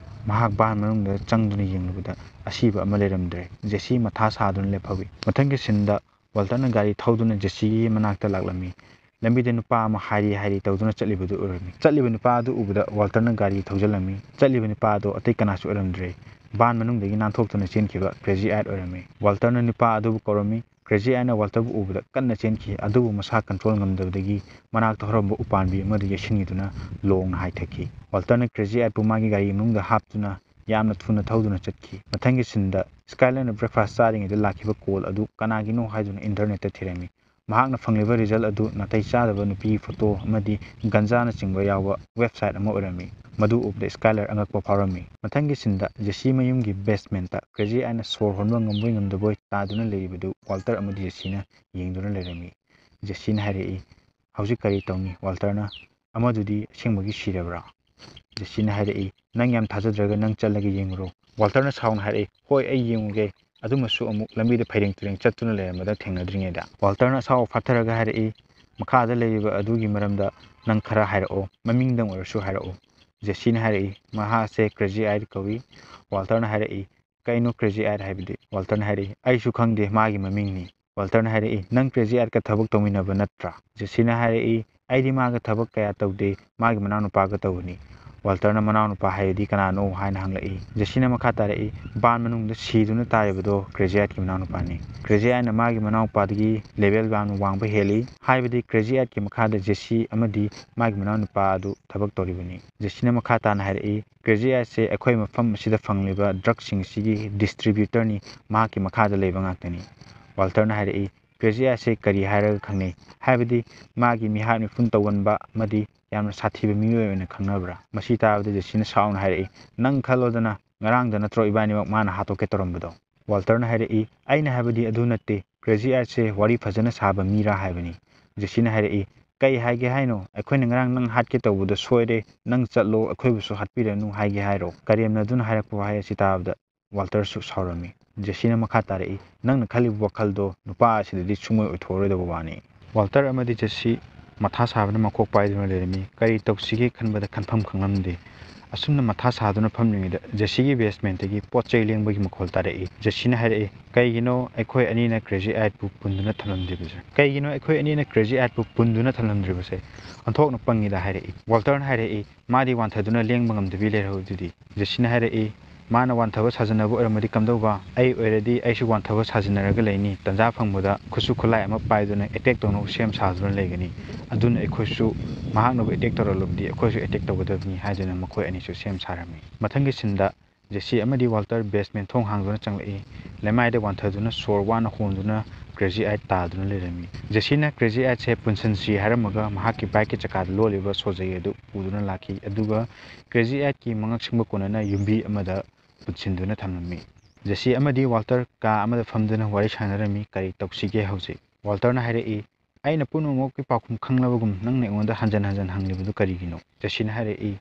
ꯃꯍꯥꯛ ꯚꯥꯟ ꯃꯅꯨꯡꯗ ꯆꯪꯗꯨꯅ ꯌꯦꯡꯂꯨꯕꯗ ꯑꯁꯤꯕ ꯑꯃ ꯂꯩꯔꯝꯗ꯭ꯔꯦ꯫ ꯖꯦꯁꯤ ꯃꯊꯥ ꯁꯥꯗꯨꯅ ꯂꯦꯞꯍꯧꯏ꯫ ꯃꯊꯪꯒꯤ ꯁꯤꯟꯗ ꯋꯥꯜꯇꯔꯅ ꯒꯥꯔꯤ ꯊꯧꯗꯨꯅ ꯖꯦꯁꯤꯒꯤ ꯃꯅꯥꯛꯇ ꯂꯥꯛꯂꯝꯃꯤ꯫ ꯂꯝꯕꯤꯗ ꯅꯨꯄꯥ ꯑꯃ ꯍꯥꯏꯔꯤ ꯍꯥꯏꯔꯤ ꯇꯧꯗꯨꯅ ꯆꯠꯂꯤꯕꯗꯨ ꯎꯔꯝꯃꯤ꯫ ꯆꯠꯂꯤꯕ ꯅꯨꯄꯥ ꯑꯗꯨ ꯎꯕꯗ ꯋꯥꯜꯇꯔꯅ ꯒꯥꯔꯤ ꯊꯧꯖꯤꯜꯂꯝꯃꯤ꯫ ꯆꯠꯂꯤꯕ ꯅꯨꯄꯥ ꯑꯗꯨ ꯑꯇꯩ ꯀꯅꯥꯁꯨ ꯑꯣꯏꯔꯝꯗ꯭ꯔꯦ꯫ ꯚꯥꯟ ꯃꯅꯨꯡꯗꯒꯤ ꯅꯥꯟꯊꯣꯛꯇꯨꯅ ꯆꯦꯟꯈꯤꯕ ꯀ꯭ꯔꯦꯖꯤ ꯑꯥꯏꯠ ꯑꯣꯏꯔꯝꯃꯤ꯫ ꯋꯥꯜꯇꯔꯅ ꯅꯨꯄꯥ ꯑꯗꯨꯕꯨ ꯀꯧꯔꯝꯃꯤ꯫ ꯀ꯭ꯔꯦꯖꯤ ꯑꯥꯏꯠꯅ ꯋꯥꯜꯇꯔꯕꯨ ꯎꯕꯗ ꯀꯟꯅ ꯆꯦꯟꯈꯤ, ꯑꯗꯨꯕꯨ ꯃꯁꯥ ꯀꯟꯇ꯭ꯔꯣꯜ ꯉꯝꯗꯕꯗꯒꯤ ꯃꯅꯥꯛꯇ ꯍꯧꯔꯝꯕ ꯎꯄꯥꯝꯕꯤ ꯑꯃꯗ ꯌꯩꯁꯤꯟꯈꯤꯗꯨꯅ ꯂꯣꯡꯅ ꯍꯥꯏꯊꯈꯤ꯫ ꯋꯥꯜꯇꯔꯅ ꯀ꯭ꯔꯦꯖꯤ ꯑꯥꯏꯠꯄꯨ ꯃꯥꯒꯤ ꯒꯥꯔꯤ ꯃꯅꯨꯡꯗ ꯍꯥꯞꯇꯨꯅ ꯌꯥꯝꯅ ꯊꯨꯅ ꯊꯧꯗꯨꯅ ꯆꯠꯈꯤ꯫ ꯃꯊꯪꯒꯤ ꯁꯤꯟꯗ ꯁ꯭ꯀꯥꯏꯂꯔꯅ ꯕ꯭ꯔꯦꯛꯐꯥꯁ ꯆꯥꯔꯤꯉꯩꯗ ꯂꯥꯛꯈꯤꯕ ꯀꯣꯜ ꯑꯗꯨ ꯀꯅꯥꯒꯤꯅꯣ ꯍꯥꯏꯗꯨꯅ ꯏꯟꯇꯔꯅꯦꯠꯇ ꯊꯤꯔꯝꯃꯤ꯫ ꯃꯍꯥꯛꯅ ꯐꯪꯂꯤꯕ ꯔꯤꯖꯜ ꯑꯗꯨ ꯅꯥꯇꯩ ꯆꯥꯗꯕ ꯅꯨꯄꯤꯒꯤ ꯐꯣꯇꯣ ꯑꯃꯗꯤ ꯒꯟꯖꯥꯅꯆꯤꯡꯕ ꯌꯥꯎꯕ ꯋꯦꯕꯁꯥꯏꯠ ꯑꯃ ꯑꯣꯏꯔꯝꯃꯤ꯫ ꯃꯗꯨ ꯎꯕꯗ ꯁ꯭ꯀꯥꯏꯂꯔ ꯑꯉꯛꯄ ꯐꯥꯎꯔꯝꯃꯤ꯫ ꯃꯊꯪꯒꯤ ꯁꯤꯟꯗ ꯖꯦꯁꯤ ꯃꯌꯨꯝꯒꯤ ꯕꯦꯁꯃꯦꯟꯇ ꯀ꯭ꯔꯦꯖꯤ ꯑꯥꯏꯠꯅ ꯁꯣꯔ ꯍꯣꯟꯕ ꯉꯝꯕꯣꯏ ꯉꯝꯗꯕꯣꯏ ꯇꯥꯗꯨꯅ ꯂꯩꯔꯤꯕꯗꯨ ꯋꯥꯜꯇꯔ ꯑꯃꯗꯤ ꯖꯦꯁꯤꯅ ꯌꯦꯡꯗꯨꯅ ꯂꯩꯔꯝꯃꯤ꯫ ꯖꯦꯁꯤꯅ ꯍꯥꯏꯔꯛꯏ, "ꯍꯧꯖꯤꯛ ꯀꯔꯤ ꯇꯧꯅꯤ?" ꯋꯥꯜꯇꯔꯅ, "ꯑꯃꯗꯨꯗꯤ ꯑꯁꯦꯡꯕꯒꯤ ꯁꯤꯔꯕ꯭ꯔꯥ?" ꯖꯦꯁꯤꯅ ꯍꯥꯏꯔꯛꯏ, "ꯅꯪ ꯌꯥꯝ ꯊꯥꯖꯗ꯭ꯔꯒ ꯅꯪ ꯆꯠꯂꯒ ꯌꯦꯡꯉꯨꯔꯣ꯫" ꯋꯥꯜꯇꯔꯅ ꯁꯥꯎꯅ ꯍꯥꯏꯔꯛꯏ, "ꯍꯣꯏ, ꯑꯩ ꯌꯦꯡꯉꯨꯒꯦ꯫" ꯑꯗꯨꯃꯁꯨ ꯑꯃꯨꯛ ꯂꯝꯕꯤꯗ ꯐꯩꯔꯦꯡ ꯇꯨꯔꯦꯡ ꯆꯠꯇꯨꯅ ꯂꯩꯔꯝꯕꯗ ꯊꯦꯡꯅꯗ꯭ꯔꯤꯉꯩꯗ꯫ ꯋꯥꯜꯇꯔꯅ ꯑꯁꯥꯎꯕ ꯐꯥꯊꯔꯒ ꯍꯥꯏꯔꯛꯏ, "ꯃꯈꯥꯗ ꯂꯩꯔꯤꯕ ꯑꯗꯨꯒꯤ ꯃꯔꯝꯗ ꯅꯪ ꯈꯔ ꯍꯥꯏꯔꯛꯑꯣ, ꯃꯃꯤꯡꯗꯪ ꯑꯣꯏꯔꯁꯨ ꯍꯥꯏꯔꯛꯑꯣ꯫" ꯖꯦꯁꯤꯅ ꯍꯥꯏꯔꯛꯏ, "ꯃꯍꯥꯛꯁꯦ ꯀ꯭ꯔꯦꯖꯤ ꯑꯥꯏꯠ ꯀꯧꯏ꯫" ꯋꯥꯜꯇꯔꯅ ꯍꯥꯏꯔꯛꯏ, "ꯀꯩꯅꯣ ꯀ꯭ꯔꯦꯖꯤ ꯑꯥꯏꯠ ꯍꯥꯏꯕꯗꯤ?" ꯋꯥꯜꯇꯔꯅ ꯍꯥꯏꯔꯛꯏ, "ꯑꯩꯁꯨ ꯈꯪꯗꯦ, ꯃꯥꯒꯤ ꯃꯃꯤꯡꯅꯤ꯫" ꯋꯥꯜꯇꯔꯅ ꯍꯥꯏꯔꯛꯏ, "ꯅꯪ ꯀ꯭ꯔꯦꯖꯤ ꯑꯥꯏꯠꯀ ꯊꯕꯛ ꯇꯧꯃꯤꯟꯅꯕ ꯅꯠꯇ꯭ꯔꯥ?" ꯖꯦꯁꯤꯅ ꯍꯥꯏꯔꯛꯏ, "ꯑꯩꯗꯤ ꯃꯥꯒ ꯊꯕꯛ ꯀꯌꯥ ꯇꯧꯗꯦ, ꯃꯥꯒꯤ ꯃꯅꯥꯎꯅꯨꯄꯥꯒ ꯇꯧꯕꯅꯤ꯫" ꯋꯥꯜꯇꯔꯅ, "ꯃꯅꯥꯎꯅꯨꯄꯥ ꯍꯥꯏꯕꯗꯤ ꯀꯅꯥꯅꯣ?" ꯍꯥꯏꯅ ꯍꯪꯂꯛꯏ꯫ ꯖꯦꯁꯤꯅ ꯃꯈꯥ ꯇꯥꯔꯛꯏ, "ꯚꯥꯟ ꯃꯅꯨꯡꯗ ꯁꯤꯗꯨꯅ ꯇꯥꯔꯤꯕꯗꯣ ꯀ꯭ꯔꯦꯖꯤ ꯑꯥꯏꯠꯀꯤ ꯃꯅꯥꯎꯅꯨꯄꯥꯅꯤ꯫ ꯀ꯭ꯔꯦꯖꯤ ꯑꯥꯏꯠꯅ ꯃꯥꯒꯤ ꯃꯅꯥꯎꯅꯨꯄꯥꯗꯒꯤ ꯂꯦꯚꯦꯜ ꯌꯥꯝꯅ ꯋꯥꯡꯕ ꯍꯦꯜꯂꯤ, ꯍꯥꯏꯕꯗꯤ ꯀ꯭ꯔꯦꯖꯤ ꯑꯥꯏꯠꯀꯤ ꯃꯈꯥꯗ ꯖꯦꯁꯤ ꯑꯃꯗꯤ ꯃꯥꯒꯤ ꯃꯅꯥꯎꯅꯨꯄꯥ ꯑꯗꯨ ꯊꯕꯛ ꯇꯧꯔꯤꯕꯅꯤ꯫" ꯖꯦꯁꯤꯅ ꯃꯈꯥ ꯇꯥꯅ ꯍꯥꯏꯔꯛꯏ, "ꯀ꯭ꯔꯦꯖꯤ ꯑꯥꯏꯠꯁꯦ ꯑꯩꯈꯣꯏ ꯃꯐꯝ ꯑꯁꯤꯗ ꯐꯪꯂꯤꯕ ꯗ꯭ꯔꯒꯁꯤꯡ ꯑꯁꯤꯒꯤ ꯗꯤꯁꯇ꯭ꯔꯤꯕ꯭ꯌꯨꯇꯔꯅꯤ, ꯃꯍꯥꯛꯀꯤ ꯃꯈꯥꯗ ꯂꯩꯕ ꯉꯥꯛꯇꯅꯤ꯫" ꯋꯥꯜꯇꯔꯅ ꯍꯥꯏꯔꯛꯏ, "ꯀ꯭ꯔꯦꯖꯤ ꯑꯥꯏꯠꯁꯦ ꯀꯔꯤ ꯍꯥꯏꯔꯒ ꯈꯪꯅꯩ? ꯍꯥꯏꯕꯗꯤ ꯃꯥꯒꯤ ꯃꯤꯍꯥꯠ ꯃꯤꯄꯨꯟ ꯇꯧꯒꯟꯕ ꯑꯃꯗꯤ ꯌꯥꯝꯅ ꯁꯥꯊꯤꯕ ꯃꯤꯑꯣꯏ ꯑꯣꯏꯅ ꯈꯪꯅꯕ꯭ꯔꯥ?" ꯃꯁꯤ ꯇꯥꯕꯗ ꯖꯦꯁꯤꯅ ꯁꯥꯎꯅ ꯍꯥꯏꯔꯛꯏ, "ꯅꯪ ꯈꯜꯂꯣꯗꯅ, ꯉꯔꯥꯡꯗ ꯅꯠꯇ꯭ꯔꯣ ꯏꯕꯥꯅꯤꯃꯛ ꯃꯥꯅ ꯍꯥꯠꯇꯣꯛꯀꯦ ꯇꯧꯔꯝꯕꯗꯣ?" ꯋꯥꯜꯇꯔꯅ ꯍꯥꯏꯔꯛꯏ, "ꯑꯩꯅ ꯍꯥꯏꯕꯗꯤ ꯑꯗꯨ ꯅꯠꯇꯦ, ꯀ꯭ꯔꯦꯖꯤ ꯑꯥꯏꯠꯁꯦ ꯋꯥꯔꯤ ꯐꯖꯅ ꯁꯥꯕ ꯃꯤꯔꯥ ꯍꯥꯏꯕꯅꯤ꯫" ꯖꯦꯁꯤꯅ ꯍꯥꯏꯔꯛꯏ, "ꯀꯩ ꯍꯥꯏꯒꯦ ꯍꯥꯏꯅꯣ? ꯑꯩꯈꯣꯏꯅ ꯉꯔꯥꯡ ꯅꯪ ꯍꯥꯠꯀꯦ ꯇꯧꯕꯗꯣ ꯁꯣꯏꯔꯦ, ꯅꯪ ꯆꯠꯂꯣ, ꯑꯩꯈꯣꯏꯕꯨꯁꯨ ꯍꯥꯠꯄꯤꯔꯅꯨ ꯍꯥꯏꯒꯦ ꯍꯥꯏꯔꯣ?" ꯀꯔꯦꯝꯅꯗꯨꯅ ꯍꯥꯏꯔꯛꯄ ꯋꯥꯍꯩ ꯑꯁꯤ ꯇꯥꯕꯗ ꯋꯥꯜꯇꯔꯁꯨ ꯁꯥꯎꯔꯝꯃꯤ꯫ ꯖꯦꯁꯤꯅ ꯃꯈꯥ ꯇꯥꯔꯛꯏ, "ꯅꯪꯅ ꯈꯜꯂꯤꯕ ꯋꯥꯈꯜꯗꯣ ꯅꯨꯄꯥ ꯑꯁꯤꯗꯗꯤ ꯁꯨꯡꯑꯣꯏ ꯑꯣꯏꯊꯣꯛꯑꯔꯣꯏꯗꯕ ꯋꯥꯅꯤ꯫" ꯋꯥꯜꯇꯔ ꯑꯃꯗꯤ ꯖꯦꯁꯤ ꯃꯊꯥ ꯁꯥꯕꯅ ꯃꯀꯣꯛ ꯄꯥꯏꯗꯨꯅ ꯂꯩꯔꯝꯃꯤ꯫ ꯀꯔꯤ ꯇꯧꯁꯤꯒꯦ ꯈꯟꯕꯗ ꯈꯟꯐꯝ ꯈꯪꯂꯝꯗꯦ꯫ ꯑꯁꯨꯝꯅ ꯃꯊꯥ ꯁꯥꯗꯨꯅ ꯐꯝꯂꯤꯉꯩꯗ ꯖꯦꯁꯤꯒꯤ ꯕꯦꯁꯃꯦꯟꯇꯒꯤ ꯄꯣꯠ ꯆꯩ ꯂꯦꯡꯕꯒꯤ ꯃꯈꯣꯜ ꯇꯥꯔꯛꯏ꯫ ꯖꯦꯁꯤꯅ ꯍꯥꯏꯔꯛꯏ, "ꯀꯩꯒꯤꯅꯣ ꯑꯩꯈꯣꯏ ꯑꯅꯤꯅ ꯀ꯭ꯔꯦꯖꯤ ꯑꯥꯏꯠꯄꯨ ꯄꯨꯟꯗꯨꯅ ꯊꯝꯂꯝꯗ꯭ꯔꯤꯕꯁꯦ? ꯀꯩꯒꯤꯅꯣ ꯑꯩꯈꯣꯏ ꯑꯅꯤꯅ ꯀ꯭ꯔꯦꯖꯤ ꯑꯥꯏꯠꯄꯨ ꯄꯨꯟꯗꯨꯅ ꯊꯝꯂꯝꯗ꯭ꯔꯤꯕꯁꯦ?" ꯑꯣꯟꯊꯣꯛꯅ ꯄꯪꯉꯤꯗ ꯍꯥꯏꯔꯛꯏ꯫ ꯋꯥꯜꯇꯔꯅ ꯍꯥꯏꯔꯛꯏ, "ꯃꯥꯗꯤ ꯋꯥꯟꯊꯗꯨꯅ ꯂꯦꯡꯕ ꯉꯝꯗꯕꯤ ꯂꯩꯔꯍꯧꯗꯨꯗꯤ?" ꯖꯦꯁꯤꯅ ꯍꯥꯏꯔꯛꯏ, ꯃꯥꯅ ꯋꯥꯟꯊꯕ ꯁꯥꯖꯟꯅꯕ ꯑꯣꯏꯔꯝꯃꯗꯤ ꯀꯝꯗꯧꯕ? ꯑꯩ ꯑꯣꯏꯔꯗꯤ ꯑꯩꯁꯨ ꯋꯥꯟꯊꯕ ꯁꯥꯖꯟꯅꯔꯒ ꯂꯩꯅꯤ꯫ ꯇꯟꯖꯥ ꯐꯪꯕꯗ ꯈꯨꯠꯁꯨ ꯈꯨꯠꯂꯥꯏ ꯑꯃ ꯄꯥꯏꯗꯨꯅ ꯑꯦꯇꯦꯛ ꯇꯧꯅꯕ ꯁꯦꯝ ꯁꯥꯗꯨꯅ ꯂꯩꯒꯅꯤ꯫ ꯑꯗꯨꯅ ꯑꯩꯈꯣꯏꯁꯨ ꯃꯍꯥꯛꯅꯕꯨ ꯑꯦꯇꯦꯛ ꯇꯧꯔꯛꯂꯕꯗꯤ ꯑꯩꯈꯣꯏꯁꯨ ꯑꯦꯇꯦꯛ ꯇꯧꯒꯗꯕꯅꯤ ꯍꯥꯏꯗꯨꯅ ꯃꯈꯣꯏ ꯑꯅꯤꯁꯨ ꯁꯦꯝ ꯁꯥꯔꯝꯃꯤ꯫ ꯃꯊꯪꯒꯤ ꯁꯤꯟꯗ ꯖꯦꯁꯤ ꯑꯃꯗꯤ ꯋꯥꯜꯇꯔ ꯕꯦꯁꯃꯦꯟ ꯊꯣꯡ ꯍꯥꯡꯗꯨꯅ ꯆꯪꯂꯛꯏ꯫ ꯂꯩꯃꯥꯏꯗ ꯋꯥꯟꯊꯗꯨꯅ ꯁꯣꯔ ꯋꯥꯅ ꯍꯣꯟꯗꯨꯅ ꯀ꯭ꯔꯦꯖꯤ ꯑꯥꯏꯠ ꯇꯥꯗꯨꯅ ꯂꯩꯔꯝꯃꯤ꯫ ꯖꯦꯁꯤꯅ ꯀ꯭ꯔꯦꯖꯤ ꯑꯥꯏꯠꯁꯦ ꯄꯨꯟꯁꯤꯟꯁꯤ ꯍꯥꯏꯔꯝꯃꯒ ꯃꯍꯥꯛꯀꯤ ꯕꯥꯏꯛꯀꯤ ꯆꯀꯥꯗ ꯂꯣꯜꯂꯤꯕ ꯁꯣꯖꯩ ꯑꯗꯨ ꯄꯨꯗꯨꯅ ꯂꯥꯛꯈꯤ꯫ ꯑꯗꯨꯒ ꯀ꯭ꯔꯦꯖꯤ ꯑꯥꯏꯠꯀꯤ ꯃꯉꯛ ꯁꯤꯡꯕ ꯀꯣꯟꯅꯅ ꯌꯨꯝꯕꯤ ꯑꯃꯗ ꯄꯨꯟꯁꯤꯟꯗꯨꯅ ꯊꯝꯂꯝꯃꯤ꯫ ꯖꯦꯁꯤ ꯑꯃꯗꯤ ꯋꯥꯜꯇꯔ ꯀꯥ ꯑꯃꯗ ꯐꯝꯗꯨꯅ ꯋꯥꯔꯤ ꯁꯥꯟꯅꯔꯝꯃꯤ꯫ "ꯀꯔꯤ ꯇꯧꯁꯤꯒꯦ ꯍꯧꯖꯤꯛ?" ꯋꯥꯜꯇꯔꯅ ꯍꯥꯏꯔꯛꯏ, "ꯑꯩꯅ ꯄꯨꯝꯅꯃꯛꯀꯤ ꯄꯥꯎꯈꯨꯝ ꯈꯪꯂꯕꯒꯨꯝ ꯅꯪꯅ ꯑꯩꯉꯣꯟꯗ ꯍꯟꯖꯟ ꯍꯟꯖꯟ ꯍꯪꯂꯤꯕꯗꯨ ꯀꯔꯤꯒꯤꯅꯣ?" ꯖꯦꯁꯤꯅ ꯍꯥꯏꯔꯛꯏ,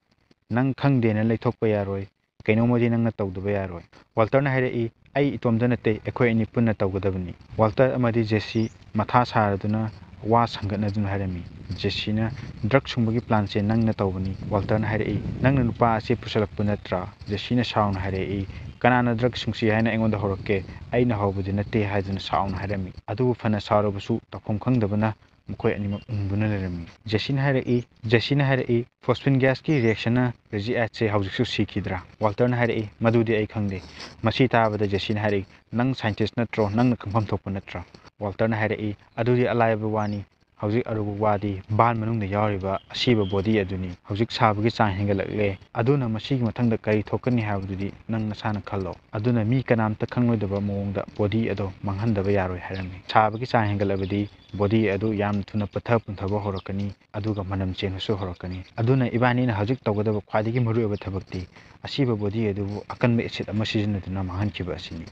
"ꯅꯪ ꯈꯪꯗꯦꯅ ꯂꯩꯊꯣꯛꯄ ꯌꯥꯔꯣꯏ꯫ ꯀꯩꯅꯣꯝꯃꯗꯤ ꯅꯪꯅ ꯇꯧꯗꯕ ꯌꯥꯔꯣꯏ꯫" ꯋꯥꯜꯇꯔꯅ ꯍꯥꯏꯔꯛꯏ, "ꯑꯩ ꯏꯇꯣꯝꯇ ꯅꯠꯇꯦ, ꯑꯩꯈꯣꯏ ꯑꯅꯤ ꯄꯨꯟꯅ ꯇꯧꯒꯗꯕꯅꯤ꯫" ꯋꯥꯜꯇꯔ ꯑꯃꯗꯤ ꯖꯦꯁꯤ ꯃꯊꯥ ꯁꯥꯔꯗꯨꯅ ꯋꯥ ꯁꯪꯒꯠꯅꯗꯨꯅ ꯍꯥꯏꯔꯝꯃꯤ꯫ ꯖꯦꯁꯤꯅ, "ꯗ꯭ꯔꯒ ꯁꯨꯡꯕꯒꯤ ꯄ꯭ꯂꯥꯟꯁꯦ ꯅꯪꯅ ꯇꯧꯕꯅꯤ꯫" ꯋꯥꯜꯇꯔꯅ ꯍꯥꯏꯔꯛꯏ, "ꯅꯪꯅ ꯅꯨꯄꯥ ꯑꯁꯤ ꯄꯨꯁꯜꯂꯛꯄ ꯅꯠꯇ꯭ꯔꯥ?" ꯖꯦꯁꯤꯅ ꯁꯥꯎꯅ ꯍꯥꯏꯔꯛꯏ, "ꯀꯅꯥꯅ ꯗ꯭ꯔꯒ ꯁꯨꯡꯁꯤ ꯍꯥꯏꯅ ꯑꯩꯉꯣꯟꯗ ꯍꯧꯔꯛꯀꯦ? ꯑꯩꯅ ꯍꯧꯕꯗꯤ ꯅꯠꯇꯦ" ꯍꯥꯏꯗꯨꯅ ꯁꯥꯎꯅ ꯍꯥꯏꯔꯝꯃꯤ꯫ ꯑꯗꯨꯕꯨ ꯐꯅ ꯁꯥꯎꯔꯕꯁꯨ ꯇꯧꯐꯝ ꯈꯪꯗꯕꯅ ꯃꯈꯣꯏ ꯑꯅꯤꯃꯛ ꯎꯪꯗꯨꯅ ꯂꯩꯔꯝꯃꯤ꯫ ꯖꯦꯁꯤꯅ ꯍꯥꯏꯔꯛꯏ, ꯖꯦꯁꯤꯅ ꯍꯥꯏꯔꯛꯏ, "ꯐꯣꯁꯐꯤꯟ ꯒ꯭ꯌꯥꯁꯀꯤ ꯔꯤꯌꯦꯛꯁꯟꯅ ꯀ꯭ꯔꯦꯖꯤ ꯑꯥꯏꯠꯁꯦ ꯍꯧꯖꯤꯛꯁꯨ ꯁꯤꯈꯤꯗ꯭ꯔꯥ?" ꯋꯥꯜꯇꯔꯅ ꯍꯥꯏꯔꯛꯏ, "ꯃꯗꯨꯗꯤ ꯑꯩ ꯈꯪꯗꯦ꯫" ꯃꯁꯤ ꯇꯥꯕꯗ ꯖꯦꯁꯤꯅ ꯍꯥꯏꯔꯛꯏ, "ꯅꯪ ꯁꯥꯏꯟꯇꯤꯁ ꯅꯠꯇ꯭ꯔꯣ? ꯅꯪꯅ ꯈꯪꯐꯝ ꯊꯣꯛꯄ ꯅꯠꯇ꯭ꯔꯥ?" ꯋꯥꯜꯇꯔꯅ ꯍꯥꯏꯔꯛꯏ, "ꯑꯗꯨꯗꯤ ꯑꯂꯥꯏꯕ ꯋꯥꯅꯤ꯫ ꯍꯧꯖꯤꯛ ꯑꯔꯨꯕ ꯋꯥꯗꯤ ꯕꯥꯟ ꯃꯅꯨꯡꯗ ꯌꯥꯎꯔꯤꯕ ꯑꯁꯤꯕ ꯕꯣꯗꯤ ꯑꯗꯨꯅꯤ꯫ ꯍꯧꯖꯤꯛ ꯁꯥꯕꯒꯤ ꯆꯥꯡ ꯍꯦꯟꯒꯠꯂꯛꯂꯦ꯫ ꯑꯗꯨꯅ ꯃꯁꯤꯒꯤ ꯃꯊꯪꯗ ꯀꯔꯤ ꯊꯣꯛꯀꯅꯤ ꯍꯥꯏꯕꯗꯨꯗꯤ ꯅꯪ ꯅꯁꯥꯅ ꯈꯜꯂꯣ꯫ ꯑꯗꯨꯅ ꯃꯤ ꯀꯅꯥꯝꯇ ꯈꯪꯂꯣꯏꯗꯕ ꯃꯑꯣꯡꯗ ꯕꯣꯗꯤ ꯑꯗꯣ ꯃꯥꯡꯍꯟꯗꯕ ꯌꯥꯔꯣꯏ" ꯍꯥꯏꯔꯝꯃꯤ꯫ ꯁꯥꯕꯒꯤ ꯆꯥꯡ ꯍꯦꯟꯒꯠꯂꯕꯗꯤ ꯕꯣꯗꯤ ꯑꯗꯨ ꯌꯥꯝꯅ ꯊꯨꯅ ꯄꯠꯊ ꯄꯨꯝꯊꯕ ꯍꯧꯔꯛꯀꯅꯤ, ꯑꯗꯨꯒ ꯃꯅꯝ ꯆꯦꯟꯕꯁꯨ ꯍꯧꯔꯛꯀꯅꯤ꯫ ꯑꯗꯨꯅ ꯏꯕꯥꯅꯤꯅ ꯍꯧꯖꯤꯛ ꯇꯧꯒꯗꯕ ꯈ꯭ꯋꯥꯏꯗꯒꯤ ꯃꯔꯨꯑꯣꯏꯕ ꯊꯕꯛꯇꯤ ꯑꯁꯤꯕ ꯕꯣꯗꯤ ꯑꯗꯨꯕꯨ ꯑꯀꯟꯕ ꯑꯦꯁꯤꯗ ꯑꯃ ꯁꯤꯖꯤꯟꯅꯗꯨꯅ ꯃꯥꯡꯍꯟꯈꯤꯕ ꯑꯁꯤꯅꯤ꯫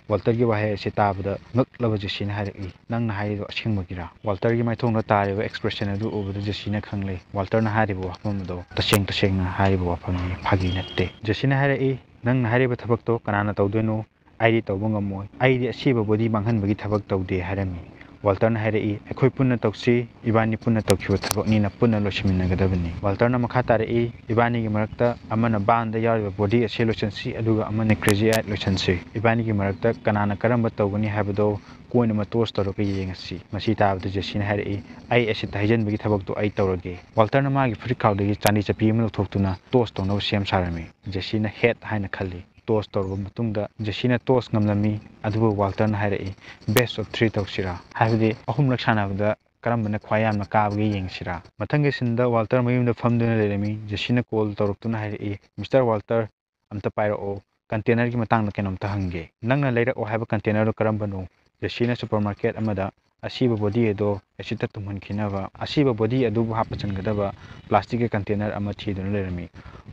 ꯋꯥꯜꯇꯔꯒꯤ ꯋꯥꯍꯩ ꯑꯁꯤ ꯇꯥꯕꯗ ꯉꯛꯂꯕ ꯖꯦꯁꯤꯅ ꯍꯥꯏꯔꯛꯏ, "ꯅꯪꯅ ꯍꯥꯏꯔꯤꯗꯣ ꯑꯁꯦꯡꯕꯒꯤꯔꯥ?" ꯋꯥꯜꯇꯔꯒꯤ ꯃꯥꯏꯊꯣꯡꯗ ꯇꯥꯔꯤꯕ ꯑꯦꯛꯁꯄ꯭ꯔꯦꯁꯟ ꯑꯗꯨ ꯎꯕꯗ ꯖꯦꯁꯤꯅ ꯈꯪꯂꯦ, ꯋꯥꯜꯇꯔꯅ ꯍꯥꯏꯔꯤꯕ ꯋꯥꯐꯝ ꯑꯗꯣ ꯇꯁꯦꯡ ꯇꯁꯦꯡꯅ ꯍꯥꯏꯔꯤꯕ ꯋꯥꯐꯝꯅꯤ, ꯐꯥꯒꯤ ꯅꯠꯇꯦ꯫ ꯖꯦꯁꯤꯅ ꯍꯥꯏꯔꯛꯏ, "ꯅꯪꯅ ꯍꯥꯏꯔꯤꯕ ꯊꯕꯛꯇꯣ ꯀꯅꯥꯅ ꯇꯧꯗꯣꯏꯅꯣ? ꯑꯩꯗꯤ ꯇꯧꯕ ꯉꯝꯃꯣꯏ꯫ ꯑꯩꯗꯤ ꯑꯁꯤꯕ ꯕꯣꯗꯤ ꯃꯥꯡꯍꯟꯕꯒꯤ ꯊꯕꯛ ꯇꯧꯗꯦ" ꯍꯥꯏꯔꯝꯃꯤ꯫ ꯋꯥꯜꯇꯔꯅ ꯍꯥꯏꯔꯛꯏ, "ꯑꯩꯈꯣꯏ ꯄꯨꯟꯅ ꯇꯧꯁꯤ, ꯏꯕꯥꯅꯤ ꯄꯨꯟꯅ ꯇꯧꯈꯤꯕ ꯊꯕꯛꯅꯤꯅ ꯄꯨꯟꯅ ꯂꯣꯏꯁꯤꯟꯃꯤꯟꯅꯒꯗꯕꯅꯤ꯫" ꯋꯥꯜꯇꯔꯅ ꯃꯈꯥ ꯇꯥꯔꯛꯏ, "ꯏꯕꯥꯅꯤꯒꯤ ꯃꯔꯛꯇ ꯑꯃꯅ ꯕꯥꯟꯗ ꯌꯥꯎꯔꯤꯕ ꯕꯣꯗꯤ ꯑꯁꯤ ꯂꯣꯏꯁꯤꯟꯁꯤ, ꯑꯗꯨꯒ ꯑꯃꯅ ꯀ꯭ꯔꯦꯖꯤ ꯑꯥꯏꯠ ꯂꯣꯏꯁꯤꯟꯁꯤ꯫ ꯏꯕꯥꯅꯤꯒꯤ ꯃꯔꯛꯇ ꯀꯅꯥꯅ ꯀꯔꯝꯕ ꯇꯧꯒꯅꯤ ꯍꯥꯏꯕꯗꯣ ꯀꯣꯏꯟ ꯑꯃ ꯇꯣꯁ ꯇꯧꯔꯒ ꯌꯦꯡꯉꯁꯤ꯫" ꯃꯁꯤ ꯇꯥꯕꯗ ꯖꯦꯁꯤꯅ ꯍꯥꯏꯔꯛꯏ, "ꯑꯩ ꯑꯦꯁꯤꯠꯇ ꯍꯩꯖꯤꯟꯕꯒꯤ ꯊꯕꯛꯇꯣ ꯑꯩ ꯇꯧꯔꯒꯦ꯫" ꯋꯥꯜꯇꯔꯅ ꯃꯥꯒꯤ ꯐꯨꯔꯤꯠꯈꯥꯎꯗꯒꯤ ꯆꯥꯟꯗꯤ ꯆꯠꯄꯤ ꯑꯃ ꯂꯧꯊꯣꯛꯇꯨꯅ ꯇꯣꯁ ꯇꯧꯅꯕ ꯁꯦꯝ ꯁꯥꯔꯝꯃꯤ꯫ ꯖꯦꯁꯤꯅ ꯍꯦꯠ ꯍꯥꯏꯅ ꯈꯜꯂꯤ꯫ ꯇꯣꯁ ꯇꯧꯔꯕ ꯃꯇꯨꯡꯗ ꯖꯦꯁꯤꯅ ꯇꯣꯁ ꯉꯝꯂꯝꯃꯤ꯫ ꯑꯗꯨꯕꯨ ꯋꯥꯜꯇꯔꯅ ꯍꯥꯏꯔꯛꯏ, "ꯕꯦꯁ ꯑꯣꯐ ꯊ꯭ꯔꯤ ꯇꯧꯁꯤꯔꯥ? ꯍꯥꯏꯕꯗꯤ ꯑꯍꯨꯝꯂꯛ ꯁꯥꯟꯅꯕꯗ ꯀꯔꯝꯕꯅ ꯈ꯭ꯋꯥꯏ ꯌꯥꯝꯅ ꯀꯥꯕꯒꯦ ꯌꯦꯡꯁꯤꯔꯥ?" ꯃꯊꯪꯒꯤ ꯁꯤꯟꯗ ꯋꯥꯜꯇꯔ ꯃꯌꯨꯝꯗ ꯐꯝꯗꯨꯅ ꯂꯩꯔꯝꯃꯤ꯫ ꯖꯦꯁꯤꯅ ꯀꯣꯜ ꯇꯧꯔꯛꯇꯨꯅ ꯍꯥꯏꯔꯛꯏ, "ꯃꯤꯁꯇꯔ ꯋꯥꯜꯇꯔ, ꯑꯝꯇ ꯄꯥꯏꯔꯛꯑꯣ, ꯀꯟꯇꯦꯅꯔꯒꯤ ꯃꯇꯥꯡꯗ ꯀꯩꯅꯣꯝꯇ ꯍꯪꯒꯦ꯫ ꯅꯪꯅ ꯂꯩꯔꯛꯑꯣ ꯍꯥꯏꯕ ꯀꯟꯇꯦꯅꯔꯗꯨ ꯀꯔꯝꯕꯅꯣ?" ꯖꯦꯁꯤꯅ ꯁꯨꯄꯔꯃꯥꯔꯀꯦꯠ ꯑꯃꯗ ꯑꯁꯤꯕ ꯕꯣꯗꯤ ꯑꯗꯣ ꯑꯦꯁꯤꯠꯇ ꯇꯨꯝꯍꯟꯈꯤꯅꯕ ꯑꯁꯤꯕ ꯕꯣꯗꯤ ꯑꯗꯨꯕꯨ ꯍꯥꯞꯄ ꯆꯟꯒꯗꯕ ꯄ꯭ꯂꯥꯁꯇꯤꯛꯀꯤ ꯀꯟꯇꯦꯅꯔ ꯑꯃ ꯊꯤꯗꯨꯅ ꯂꯩꯔꯝꯃꯤ꯫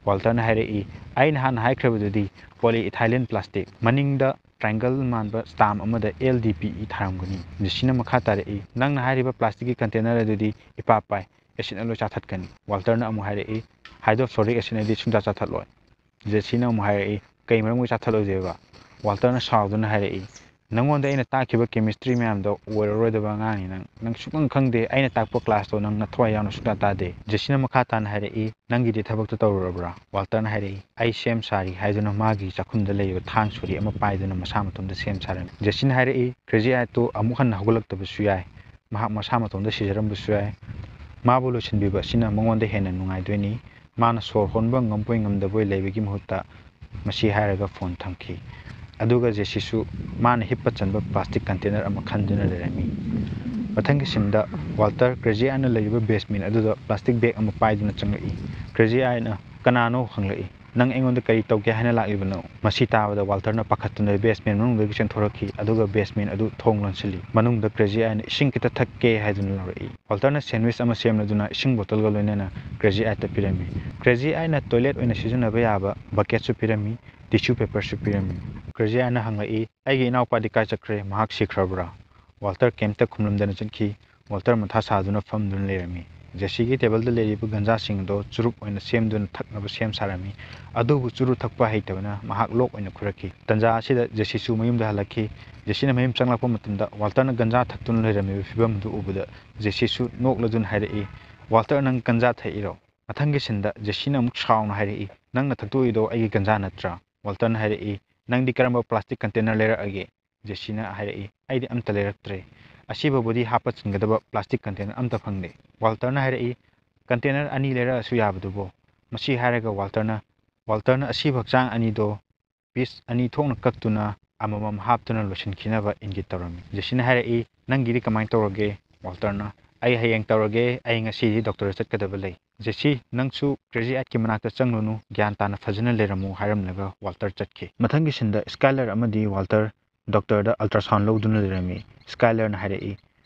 ꯋꯥꯜꯇꯔꯅ ꯍꯥꯏꯔꯛꯏ, "ꯑꯩꯅ ꯍꯥꯟꯅ ꯍꯥꯏꯈ꯭ꯔꯕꯗꯨꯗꯤ ꯄꯣꯂꯤ ꯏꯊꯥꯏꯂꯤꯟ ꯄ꯭ꯂꯥꯁꯇꯤꯛ, ꯃꯅꯤꯡꯗ ꯇ꯭ꯔꯥꯏꯡꯒꯜ ꯃꯥꯟꯕ ꯁ꯭ꯇꯥꯝ ꯑꯃꯗ ꯑꯦꯜ ꯗꯤ ꯄꯤ ꯏ ꯊꯥꯔꯝꯒꯅꯤ꯫" ꯖꯦꯁꯤꯅ ꯃꯈꯥ ꯇꯥꯔꯛꯏ, "ꯅꯪꯅ ꯍꯥꯏꯔꯤꯕ ꯄ꯭ꯂꯥꯁꯇꯤꯛꯀꯤ ꯀꯟꯇꯦꯅꯔ ꯑꯗꯨꯗꯤ ꯏꯄꯥ ꯄꯥꯏ, ꯑꯦꯁꯤꯠꯅ ꯂꯣꯏ ꯆꯥꯊꯠꯀꯅꯤ꯫" ꯋꯥꯜꯇꯔꯅ ꯑꯃꯨꯛ ꯍꯥꯏꯔꯛꯏ, "ꯍꯥꯏꯗ꯭ꯔꯣꯐ꯭ꯂꯣꯔꯤꯛ ꯑꯦꯁꯤꯠꯅꯗꯤ ꯁꯨꯡꯆꯥ ꯆꯥꯊꯠꯂꯣꯏ꯫" ꯖꯦꯁꯤꯅ ꯑꯃꯨꯛ ꯍꯥꯏꯔꯛꯏ, "ꯀꯩ ꯃꯔꯝꯒꯤ ꯆꯥꯊꯠꯂꯣꯏꯗꯣꯏꯕ?" ꯋꯥꯜꯇꯔꯅ ꯁꯥꯎꯗꯨꯅ ꯍꯥꯏꯔꯛꯏ, "ꯅꯪꯉꯣꯟꯗ ꯑꯩꯅ ꯇꯥꯛꯈꯤꯕ ꯀꯦꯃꯤꯁꯇ꯭ꯔꯤ ꯃꯌꯥꯝꯗꯣ ꯑꯣꯏꯔꯔꯣꯏꯗꯕ ꯑꯉꯥꯡꯅꯤ ꯅꯪ꯫ ꯅꯪ ꯁꯨꯛꯈꯪ ꯈꯪꯗꯦ, ꯑꯩꯅ ꯇꯥꯛꯄ ꯀ꯭ꯂꯥꯁꯇꯣ ꯅꯪ ꯅꯊꯋꯥꯏ ꯌꯥꯎꯅ ꯁꯨꯡꯇꯥ ꯇꯥꯗꯦ꯫" ꯖꯦꯁꯤꯅ ꯃꯈꯥ ꯇꯥꯅ ꯍꯥꯏꯔꯛꯏ, "ꯅꯪꯒꯤꯗꯤ ꯊꯕꯛꯇꯣ ꯇꯧꯔꯨꯔꯕ꯭ꯔꯥ?" ꯋꯥꯜꯇꯔꯅ ꯍꯥꯏꯔꯛꯏ, "ꯑꯩ ꯁꯦꯝ ꯁꯥꯔꯤ" ꯍꯥꯏꯗꯨꯅ ꯃꯥꯒꯤ ꯆꯥꯛꯈꯨꯝꯗ ꯂꯩꯔꯤꯕ ꯊꯥꯡ ꯁꯣꯔꯤ ꯑꯃ ꯄꯥꯏꯗꯨꯅ ꯃꯁꯥ ꯃꯇꯣꯝꯇ ꯁꯦꯝ ꯁꯥꯔꯝꯃꯤ꯫ ꯖꯦꯁꯤꯅ ꯍꯥꯏꯔꯛꯏ, "ꯀ꯭ꯔꯦꯖꯤ ꯑꯥꯏꯠꯇꯨ ꯑꯃꯨꯛ ꯍꯟꯅ ꯍꯧꯒꯠꯂꯛꯇꯕꯁꯨ ꯌꯥꯏ꯫ ꯃꯍꯥꯛ ꯃꯁꯥ ꯃꯇꯣꯝꯇ ꯁꯤꯖꯔꯝꯕꯁꯨ ꯌꯥꯏ꯫ ꯃꯥꯕꯨ ꯂꯣꯏꯁꯤꯟꯕꯤꯕ ꯑꯁꯤꯅ ꯃꯉꯣꯟꯗ ꯍꯦꯟꯅ ꯅꯨꯡꯉꯥꯏꯗꯣꯏꯅꯤ꯫ ꯃꯥꯅ ꯁꯣꯔ ꯍꯣꯟꯕ ꯉꯝꯕꯣꯏ ꯉꯝꯗꯕꯣꯏ ꯂꯩꯕꯒꯤ ꯃꯍꯨꯠꯇ", ꯃꯁꯤ ꯍꯥꯏꯔꯒ ꯐꯣꯟ ꯊꯝꯈꯤ꯫ ꯑꯗꯨꯒ ꯖꯦꯁꯤꯁꯨ ꯃꯥꯅ ꯍꯤꯞꯄ ꯆꯟꯕ ꯄ꯭ꯂꯥꯁꯇꯤꯛ ꯀꯟꯇꯦꯅꯔ ꯑꯃ ꯈꯟꯗꯨꯅ ꯂꯩꯔꯝꯃꯤ꯫ ꯃꯊꯪꯒꯤ ꯁꯤꯟꯗ ꯋꯥꯜꯇꯔ ꯀ꯭ꯔꯦꯖꯤ ꯑꯥꯏꯠꯅ ꯂꯩꯔꯤꯕ ꯕꯦꯁꯃꯦꯟ ꯑꯗꯨꯗ ꯄ꯭ꯂꯥꯁꯇꯤꯛ ꯕꯦꯒ ꯑꯃ ꯄꯥꯏꯗꯨꯅ ꯆꯪꯂꯛꯏ꯫ ꯀ꯭ꯔꯦꯖꯤ ꯑꯥꯏꯠꯅ, "ꯀꯅꯥꯅꯣ?" ꯍꯪꯂꯛꯏ꯫ "ꯅꯪ ꯑꯩꯉꯣꯟꯗ ꯀꯔꯤ ꯇꯧꯒꯦ ꯍꯥꯏꯅ ꯂꯥꯛꯂꯤꯕꯅꯣ?" ꯃꯁꯤ ꯇꯥꯕꯗ ꯋꯥꯜꯇꯔꯅ ꯄꯥꯈꯠꯇꯨꯅ ꯕꯦꯁꯃꯦꯟ ꯃꯅꯨꯡꯗꯒꯤ ꯆꯦꯟꯊꯣꯔꯛꯈꯤ, ꯑꯗꯨꯒ ꯕꯦꯁꯃꯦꯟ ꯑꯗꯨ ꯊꯣꯡ ꯂꯣꯟꯁꯤꯜꯂꯤ꯫ ꯃꯅꯨꯡꯗ ꯀ꯭ꯔꯦꯖꯤ ꯑꯥꯏꯠꯅ ꯏꯁꯤꯡ ꯈꯤꯇ ꯊꯛꯀꯦ ꯍꯥꯏꯗꯨꯅ ꯂꯥꯎꯔꯛꯏ꯫ ꯋꯥꯜꯇꯔꯅ ꯁꯦꯟꯋꯤꯁ ꯑꯃ ꯁꯦꯝꯂꯗꯨꯅ ꯏꯁꯤꯡ ꯕꯣꯇꯜꯒ ꯂꯣꯏꯅꯅ ꯀ꯭ꯔꯦꯖꯤ ꯑꯥꯏꯠꯇ ꯄꯤꯔꯝꯃꯤ꯫ ꯀ꯭ꯔꯦꯖꯤ ꯑꯥꯏꯠꯅ ꯇꯣꯏꯂꯦꯠ ꯑꯣꯏꯅ ꯁꯤꯖꯤꯟꯅꯕ ꯌꯥꯕ ꯕꯀꯦꯠꯁꯨ ꯄꯤꯔꯝꯃꯤ, ꯇꯤꯁꯨ ꯄꯦꯄꯔꯁꯨ ꯄꯤꯔꯝꯃꯤ꯫ ꯀ꯭ꯔꯦꯖꯤ ꯑꯥꯏꯠꯅ ꯍꯪꯂꯛꯏ, "ꯑꯩꯒꯤ ꯏꯅꯥꯎꯄꯥꯗꯤ ꯀꯥꯏ ꯆꯠꯈ꯭ꯔꯦ? ꯃꯍꯥꯛ ꯁꯤꯈ꯭ꯔꯕ꯭ꯔꯥ?" ꯋꯥꯜꯇꯔ ꯀꯩꯝꯇ ꯈꯨꯝꯂꯝꯗꯅ ꯆꯠꯈꯤ꯫ ꯋꯥꯜꯇꯔ ꯃꯊꯥ ꯁꯥꯗꯨꯅ ꯐꯝꯗꯨꯅ ꯂꯩꯔꯝꯃꯤ꯫ ꯖꯦꯁꯤꯒꯤ ꯇꯦꯕꯜꯗ ꯂꯩꯔꯤꯕ ꯒꯟꯖꯥꯁꯤꯡ ꯑꯗꯨ ꯆꯨꯔꯨꯞ ꯑꯣꯏꯅ ꯁꯦꯝꯗꯨꯅ ꯊꯛꯅꯕ ꯁꯦꯝ ꯁꯥꯔꯝꯃꯤ꯫ ꯑꯗꯨꯕꯨ ꯆꯨꯔꯨꯞ ꯊꯛꯄ ꯍꯩꯇꯕꯅ ꯃꯍꯥꯛ ꯂꯣꯛ ꯑꯣꯏꯅ ꯈꯨꯔꯛꯈꯤ꯫ ꯇꯟꯖꯥ ꯑꯁꯤꯗ ꯖꯦꯁꯤꯁꯨ ꯃꯌꯨꯝꯗ ꯍꯜꯂꯛꯈꯤ꯫ ꯖꯦꯁꯤꯅ ꯃꯌꯨꯝ ꯆꯪꯂꯛꯄ ꯃꯇꯝꯗ ꯋꯥꯜꯇꯔꯅ ꯒꯟꯖꯥ ꯊꯛꯇꯨꯅ ꯂꯩꯔꯝꯃꯤꯕ ꯐꯤꯚꯝ ꯑꯗꯨ ꯎꯕꯗ ꯖꯦꯁꯤꯁꯨ ꯅꯣꯛꯂꯗꯨꯅ ꯍꯥꯏꯔꯛꯏ, "ꯋꯥꯜꯇꯔ, ꯅꯪ ꯒꯟꯖꯥ ꯊꯛꯏꯔꯣ?" ꯃꯊꯪꯒꯤ ꯁꯤꯟꯗ ꯖꯦꯁꯤꯅ ꯑꯃꯨꯛ ꯁꯥꯎꯅ ꯍꯥꯏꯔꯛꯏ, "ꯅꯪꯅ ꯊꯛꯇꯣꯛꯏꯗꯣ ꯑꯩꯒꯤ ꯒꯟꯖꯥ ꯅꯠꯇ꯭ꯔꯥ?" ꯋꯥꯜꯇꯔꯅ ꯍꯥꯏꯔꯛꯏ, "ꯅꯪꯗꯤ ꯀꯔꯝꯕ ꯄ꯭ꯂꯥꯁꯇꯤꯛ ꯀꯟꯇꯦꯅꯔ ꯂꯩꯔꯛꯑꯒꯦ?" ꯖꯦꯁꯤꯅ ꯍꯥꯏꯔꯛꯏ, "ꯑꯩꯗꯤ ꯑꯝꯇ ꯂꯩꯔꯛꯇ꯭ꯔꯦ꯫ ꯑꯁꯤꯕꯕꯨꯗꯤ ꯍꯥꯞꯄ ꯆꯟꯒꯗꯕ ꯄ꯭ꯂꯥꯁꯇꯤꯛ ꯀꯟꯇꯦꯅꯔ ꯑꯝꯇ ꯐꯪꯗꯦ꯫" ꯋꯥꯜꯇꯔꯅ ꯍꯥꯏꯔꯛꯏ, "ꯀꯟꯇꯦꯅꯔ ꯑꯅꯤ ꯂꯩꯔꯛꯑꯁꯨ ꯌꯥꯕꯗꯨꯕꯨ?" ꯃꯁꯤ ꯍꯥꯏꯔꯒ ꯋꯥꯜꯇꯔꯅ, ꯋꯥꯜꯇꯔꯅ ꯑꯁꯤꯕ ꯍꯛꯆꯥꯡ ꯑꯅꯤꯗꯣ ꯄꯤꯁ ꯑꯅꯤ ꯊꯣꯛꯅ ꯀꯛꯇꯨꯅ ꯑꯃꯃꯝ ꯍꯥꯞꯇꯨꯅ ꯂꯣꯏꯁꯤꯟꯈꯤꯅꯕ ꯏꯪꯒꯤꯠ ꯇꯧꯔꯝꯃꯤ꯫ ꯖꯦꯁꯤꯅ ꯍꯥꯏꯔꯛꯏ, "ꯅꯪꯒꯤꯗꯤ ꯀꯃꯥꯏꯅ ꯇꯧꯔꯒꯦ?" ꯋꯥꯜꯇꯔꯅ, "ꯑꯩ ꯍꯌꯦꯡ ꯇꯧꯔꯒꯦ, ꯑꯩ ꯉꯁꯤꯗꯤ ꯗꯣꯛꯇꯔꯗ ꯆꯠꯀꯗꯕ ꯂꯩ꯫ ꯖꯦꯁꯤ, ꯅꯪꯁꯨ ꯀ꯭ꯔꯦꯖꯤ ꯑꯥꯏꯠꯀꯤ ꯃꯅꯥꯛꯇ ꯆꯪꯂꯨꯅꯨ, ꯒ꯭ꯌꯥꯟ ꯇꯥꯅ ꯐꯖꯅ ꯂꯩꯔꯝꯃꯨ" ꯍꯥꯏꯔꯝꯂꯒ ꯋꯥꯜꯇꯔ ꯆꯠꯈꯤ꯫ ꯃꯊꯪꯒꯤ ꯁꯤꯟꯗ ꯁ꯭ꯀꯥꯏꯂꯔ ꯑꯃꯗꯤ ꯋꯥꯜꯇꯔ ꯗꯣꯛꯇꯔꯗ ꯑꯜꯇ꯭ꯔꯥꯁꯥꯎꯟ ꯂꯧꯗꯨꯅ ꯂꯩꯔꯝꯃꯤ꯫ ꯁ꯭ꯀꯥꯏꯂꯔꯅ ꯍꯥꯏꯔꯛꯏ,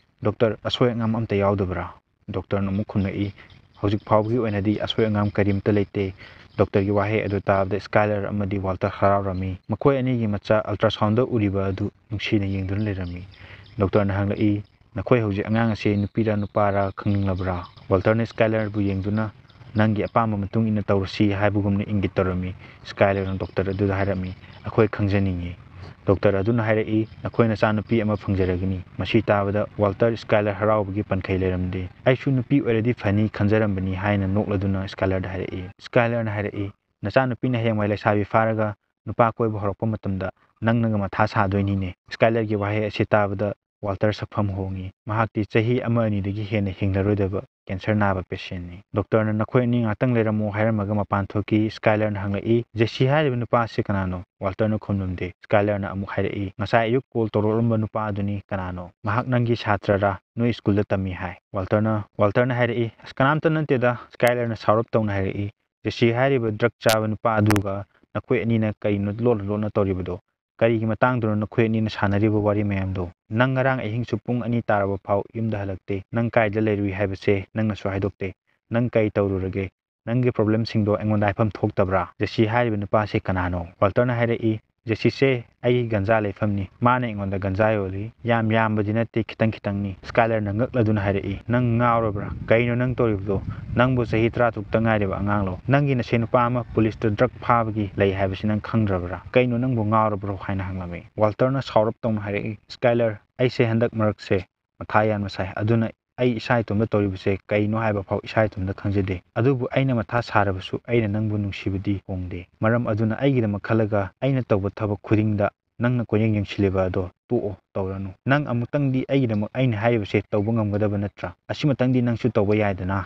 "ꯗꯣꯛꯇꯔ, ꯑꯁꯣꯏ ꯑꯉꯥꯝ ꯑꯝꯇ ꯌꯥꯎꯗꯕ꯭ꯔꯥ?" ꯗꯣꯛꯇꯔꯅ ꯑꯃꯨꯛ ꯈꯨꯝꯂꯛꯏ, "ꯍꯧꯖꯤꯛ ꯐꯥꯎꯕꯒꯤ ꯑꯣꯏꯅꯗꯤ ꯑꯁꯣꯏ ꯑꯉꯥꯝ ꯀꯔꯤꯝꯇ ꯂꯩꯇꯦ꯫" ꯗꯣꯛꯇꯔꯒꯤ ꯋꯥꯍꯩ ꯑꯗꯨ ꯇꯥꯕꯗ ꯁ꯭ꯀꯥꯏꯂꯔ ꯑꯃꯗꯤ ꯋꯥꯜꯇꯔ ꯍꯔꯥꯎꯔꯝꯃꯤ꯫ ꯃꯈꯣꯏ ꯑꯅꯤꯒꯤ ꯃꯆꯥ ꯑꯜꯇ꯭ꯔꯥꯁꯥꯎꯟꯗ ꯎꯔꯤꯕ ꯑꯗꯨ ꯅꯨꯡꯁꯤꯅ ꯌꯦꯡꯗꯨꯅ ꯂꯩꯔꯝꯃꯤ꯫ ꯗꯣꯛꯇꯔꯅ ꯍꯪꯂꯛꯏ, "ꯅꯈꯣꯏ ꯍꯧꯖꯤꯛ ꯑꯉꯥꯡ ꯑꯁꯤ ꯅꯨꯄꯤꯔꯥ ꯅꯨꯄꯥꯔꯥ ꯈꯪꯅꯤꯡꯂꯕ꯭ꯔꯥ?" ꯋꯥꯜꯇꯔꯅ ꯁ꯭ꯀꯥꯏꯂꯔꯕꯨ ꯌꯦꯡꯗꯨꯅ, "ꯅꯪꯒꯤ ꯑꯄꯥꯝꯕ ꯃꯇꯨꯡ ꯏꯟꯅ ꯇꯧꯔꯁꯤ" ꯍꯥꯏꯕꯒꯨꯝꯅ ꯏꯪꯒꯤꯠ ꯇꯧꯔꯝꯃꯤ꯫ ꯁ꯭ꯀꯥꯏꯂꯔꯅ ꯗꯣꯛꯇꯔ ꯑꯗꯨꯗ ꯍꯥꯏꯔꯝꯃꯤ, "ꯑꯩꯈꯣꯏ ꯈꯪꯖꯅꯤꯡꯏ꯫" ꯗꯣꯛꯇꯔ ꯑꯗꯨꯅ ꯍꯥꯏꯔꯛꯏ, "ꯅꯈꯣꯏ ꯅꯆꯥꯅꯨꯄꯤ ꯑꯃ ꯐꯪꯖꯔꯒꯅꯤ꯫" ꯃꯁꯤ ꯇꯥꯕꯗ ꯋꯥꯜꯇꯔ ꯁ꯭ꯀꯥꯏꯂꯔ ꯍꯔꯥꯎꯕꯒꯤ ꯄꯟꯈꯩ ꯂꯩꯔꯝꯗꯦ꯫ "ꯑꯩꯁꯨ ꯅꯨꯄꯤ ꯑꯣꯏꯔꯗꯤ ꯐꯅꯤ ꯈꯟꯖꯔꯝꯕꯅꯤ" ꯍꯥꯏꯅ ꯅꯣꯛꯂꯗꯨꯅ ꯁ꯭ꯀꯥꯏꯂꯔꯗ ꯍꯥꯏꯔꯛꯏ꯫ ꯁ꯭ꯀꯥꯏꯂꯔꯅ ꯍꯥꯏꯔꯛꯏ, "ꯅꯆꯥꯅꯨꯄꯤꯅ ꯍꯌꯦꯡꯋꯥꯏ ꯂꯩꯁꯥꯕꯤ ꯐꯥꯔꯒ ꯅꯨꯄꯥ ꯀꯣꯏꯕ ꯍꯧꯔꯛꯄ ꯃꯇꯝꯗ ꯅꯪꯅꯒ ꯃꯊꯥ ꯁꯥꯗꯣꯏꯅꯤꯅꯦ꯫" ꯁ꯭ꯀꯥꯏꯂꯔꯒꯤ ꯋꯥꯍꯩ ꯑꯁꯤ ꯇꯥꯕꯗ ꯋꯥꯜꯇꯔ ꯁꯛꯐꯝ ꯍꯣꯡꯉꯤ꯫ ꯃꯍꯥꯛꯇꯤ ꯆꯍꯤ ꯑꯃ ꯑꯅꯤꯗꯒꯤ ꯍꯦꯟꯅ ꯍꯤꯡꯂꯔꯣꯏꯗꯕ ꯀꯦꯟꯁꯔ ꯅꯥꯕ ꯄꯦꯁꯦꯟꯅꯤ꯫ ꯗꯣꯛꯇꯔꯅ "ꯅꯈꯣꯏ ꯑꯅꯤ ꯉꯥꯛꯇꯪ ꯂꯩꯔꯝꯃꯨ" ꯍꯥꯏꯔꯝꯃꯒ ꯃꯄꯥꯟ ꯊꯣꯛꯈꯤ꯫ ꯁ꯭ꯀꯥꯏꯂꯔꯅ ꯍꯪꯂꯛꯏ, "ꯖꯦꯁꯤ ꯍꯥꯏꯔꯤꯕ ꯅꯨꯄꯥ ꯑꯁꯤ ꯀꯅꯥꯅꯣ?" ꯋꯥꯜꯇꯔꯅ ꯈꯨꯝꯂꯝꯗꯦ꯫ ꯁ꯭ꯀꯥꯏꯂꯔꯅ ꯑꯃꯨꯛ ꯍꯥꯏꯔꯛꯏ, "ꯉꯁꯥꯏ ꯑꯌꯨꯛ ꯀꯣꯜ ꯇꯧꯔꯛꯂꯝꯕ ꯅꯨꯄꯥ ꯑꯗꯨꯅꯤ꯫ ꯀꯅꯥꯅꯣ? ꯃꯍꯥꯛ ꯅꯪꯒꯤ ꯁꯥꯇ꯭ꯔꯔꯥ? ꯅꯣꯏ ꯁ꯭ꯀꯨꯜꯗ ꯇꯝꯃꯤ ꯍꯥꯏ꯫" ꯋꯥꯜꯇꯔꯅ, ꯋꯥꯜꯇꯔꯅ ꯍꯥꯏꯔꯛꯏ, "ꯑꯁ, ꯀꯅꯥꯝꯇ ꯅꯠꯇꯦꯗ꯫" ꯁ꯭ꯀꯥꯏꯂꯔꯅ ꯁꯥꯎꯔꯞ ꯇꯧꯅ ꯍꯥꯏꯔꯛꯏ, "ꯖꯦꯁꯤ ꯍꯥꯏꯔꯤꯕ ꯗ꯭ꯔꯒ ꯆꯥꯕ ꯅꯨꯄꯥ ꯑꯗꯨꯒ ꯅꯈꯣꯏ ꯑꯅꯤꯅ ꯀꯔꯤꯅꯣ ꯂꯣꯟꯅ ꯂꯣꯟꯅ ꯇꯧꯔꯤꯕꯗꯣ? ꯀꯔꯤꯒꯤ ꯃꯇꯥꯡꯗꯅꯣ ꯅꯈꯣꯏ ꯑꯅꯤꯅ ꯁꯥꯟꯅꯔꯤꯕ ꯋꯥꯔꯤ ꯃꯌꯥꯝꯗꯣ? ꯅꯪ ꯉꯔꯥꯡ ꯑꯍꯤꯡꯁꯨ ꯄꯨꯡ ꯑꯅꯤ ꯇꯥꯔꯕ ꯐꯥꯎ ꯌꯨꯝꯗ ꯍꯜꯂꯛꯇꯦ꯫ ꯅꯪ ꯀꯥꯏꯗ ꯂꯩꯔꯨꯏ ꯍꯥꯏꯕꯁꯦ ꯅꯪꯅꯁꯨ ꯍꯥꯏꯗꯣꯛꯇꯦ꯫ ꯅꯪ ꯀꯔꯤ ꯇꯧꯔꯨꯔꯒꯦ? ꯅꯪꯒꯤ ꯄ꯭ꯔꯣꯕ꯭ꯂꯦꯝꯁꯤꯡꯗꯣ ꯑꯩꯉꯣꯟꯗ ꯍꯥꯏꯐꯝ ꯊꯣꯛꯇꯕ꯭ꯔꯥ? ꯖꯦꯁꯤ ꯍꯥꯏꯔꯤꯕ ꯅꯨꯄꯥꯁꯦ ꯀꯅꯥꯅꯣ?" ꯋꯥꯜꯇꯔꯅ ꯍꯥꯏꯔꯛꯏ, "ꯖꯦꯁꯤꯁꯦ ꯑꯩꯒꯤ ꯒꯟꯖꯥ ꯂꯩꯐꯝꯅꯤ꯫ ꯃꯥꯅ ꯑꯩꯉꯣꯟꯗ ꯒꯟꯖꯥ ꯌꯣꯜꯂꯤ꯫ ꯌꯥꯝ ꯌꯥꯝꯕꯗꯤ ꯅꯠꯇꯦ, ꯈꯤꯇꯪ ꯈꯤꯇꯪꯅꯤ꯫" ꯁ꯭ꯀꯥꯏꯂꯔꯅ ꯉꯛꯂꯗꯨꯅ ꯍꯥꯏꯔꯛꯏ, "ꯅꯪ ꯉꯥꯎꯔꯕ꯭ꯔꯥ? ꯀꯩꯅꯣ ꯅꯪ ꯇꯧꯔꯤꯕꯗꯣ? ꯅꯪꯕꯨ ꯆꯍꯤ ꯇꯔꯥ ꯇꯔꯨꯛꯇ ꯉꯥꯏꯔꯤꯕ ꯑꯉꯥꯡꯂꯣ? ꯅꯪꯒꯤ ꯅꯁꯦ ꯅꯨꯄꯥ ꯑꯃ ꯄꯨꯂꯤꯁꯇ ꯗ꯭ꯔꯒ ꯐꯥꯕꯒꯤ ꯂꯩ ꯍꯥꯏꯕꯁꯤ ꯅꯪ ꯈꯪꯗ꯭ꯔꯕ꯭ꯔꯥ? ꯀꯩꯅꯣ ꯅꯪꯕꯨ ꯉꯥꯎꯔꯕ꯭ꯔꯣ?" ꯍꯥꯏꯅ ꯍꯪꯂꯝꯃꯤ꯫ ꯋꯥꯜꯇꯔꯅ ꯁꯥꯎꯔꯞ ꯇꯧꯅ ꯍꯥꯏꯔꯛꯏ, "ꯁ꯭ꯀꯥꯏꯂꯔ, ꯑꯩꯁꯦ ꯍꯟꯗꯛ ꯃꯔꯛꯁꯦ ꯃꯊꯥ ꯌꯥꯝꯅ ꯁꯥꯏ꯫ ꯑꯗꯨꯅ ꯑꯩ ꯏꯁꯥ ꯏꯇꯣꯝꯇ ꯇꯧꯔꯤꯕꯁꯦ ꯀꯩꯅꯣ ꯍꯥꯏꯕ ꯐꯥꯎ ꯏꯁꯥ ꯏꯇꯣꯝꯇ ꯈꯪꯖꯗꯦ꯫ ꯑꯗꯨꯕꯨ ꯑꯩꯅ ꯃꯊꯥ ꯁꯥꯔꯕꯁꯨ ꯑꯩꯅ ꯅꯪꯕꯨ ꯅꯨꯡꯁꯤꯕꯗꯤ ꯍꯣꯡꯗꯦ꯫ ꯃꯔꯝ ꯑꯗꯨꯅ ꯑꯩꯒꯤꯗꯃꯛ ꯈꯜꯂꯒ ꯑꯩꯅ ꯇꯧꯕ ꯊꯕꯛ ꯈꯨꯗꯤꯡꯗ ꯅꯪꯅ ꯀꯣꯏꯌꯦꯡ ꯌꯦꯡꯁꯤꯜꯂꯤꯕ ꯑꯗꯣ ꯇꯣꯛꯑꯣ, ꯇꯧꯔꯅꯨ꯫ ꯅꯪ ꯑꯃꯨꯛꯇꯪꯗꯤ ꯑꯩꯒꯤꯗꯃꯛ ꯑꯩꯅ ꯍꯥꯏꯔꯤꯕꯁꯦ ꯇꯧꯕ ꯉꯝꯒꯗꯕ ꯅꯠꯇ꯭ꯔꯥ? ꯑꯁꯤꯃꯇꯪꯗꯤ ꯅꯪꯁꯨ ꯇꯧꯕ ꯌꯥꯏꯗꯅ?"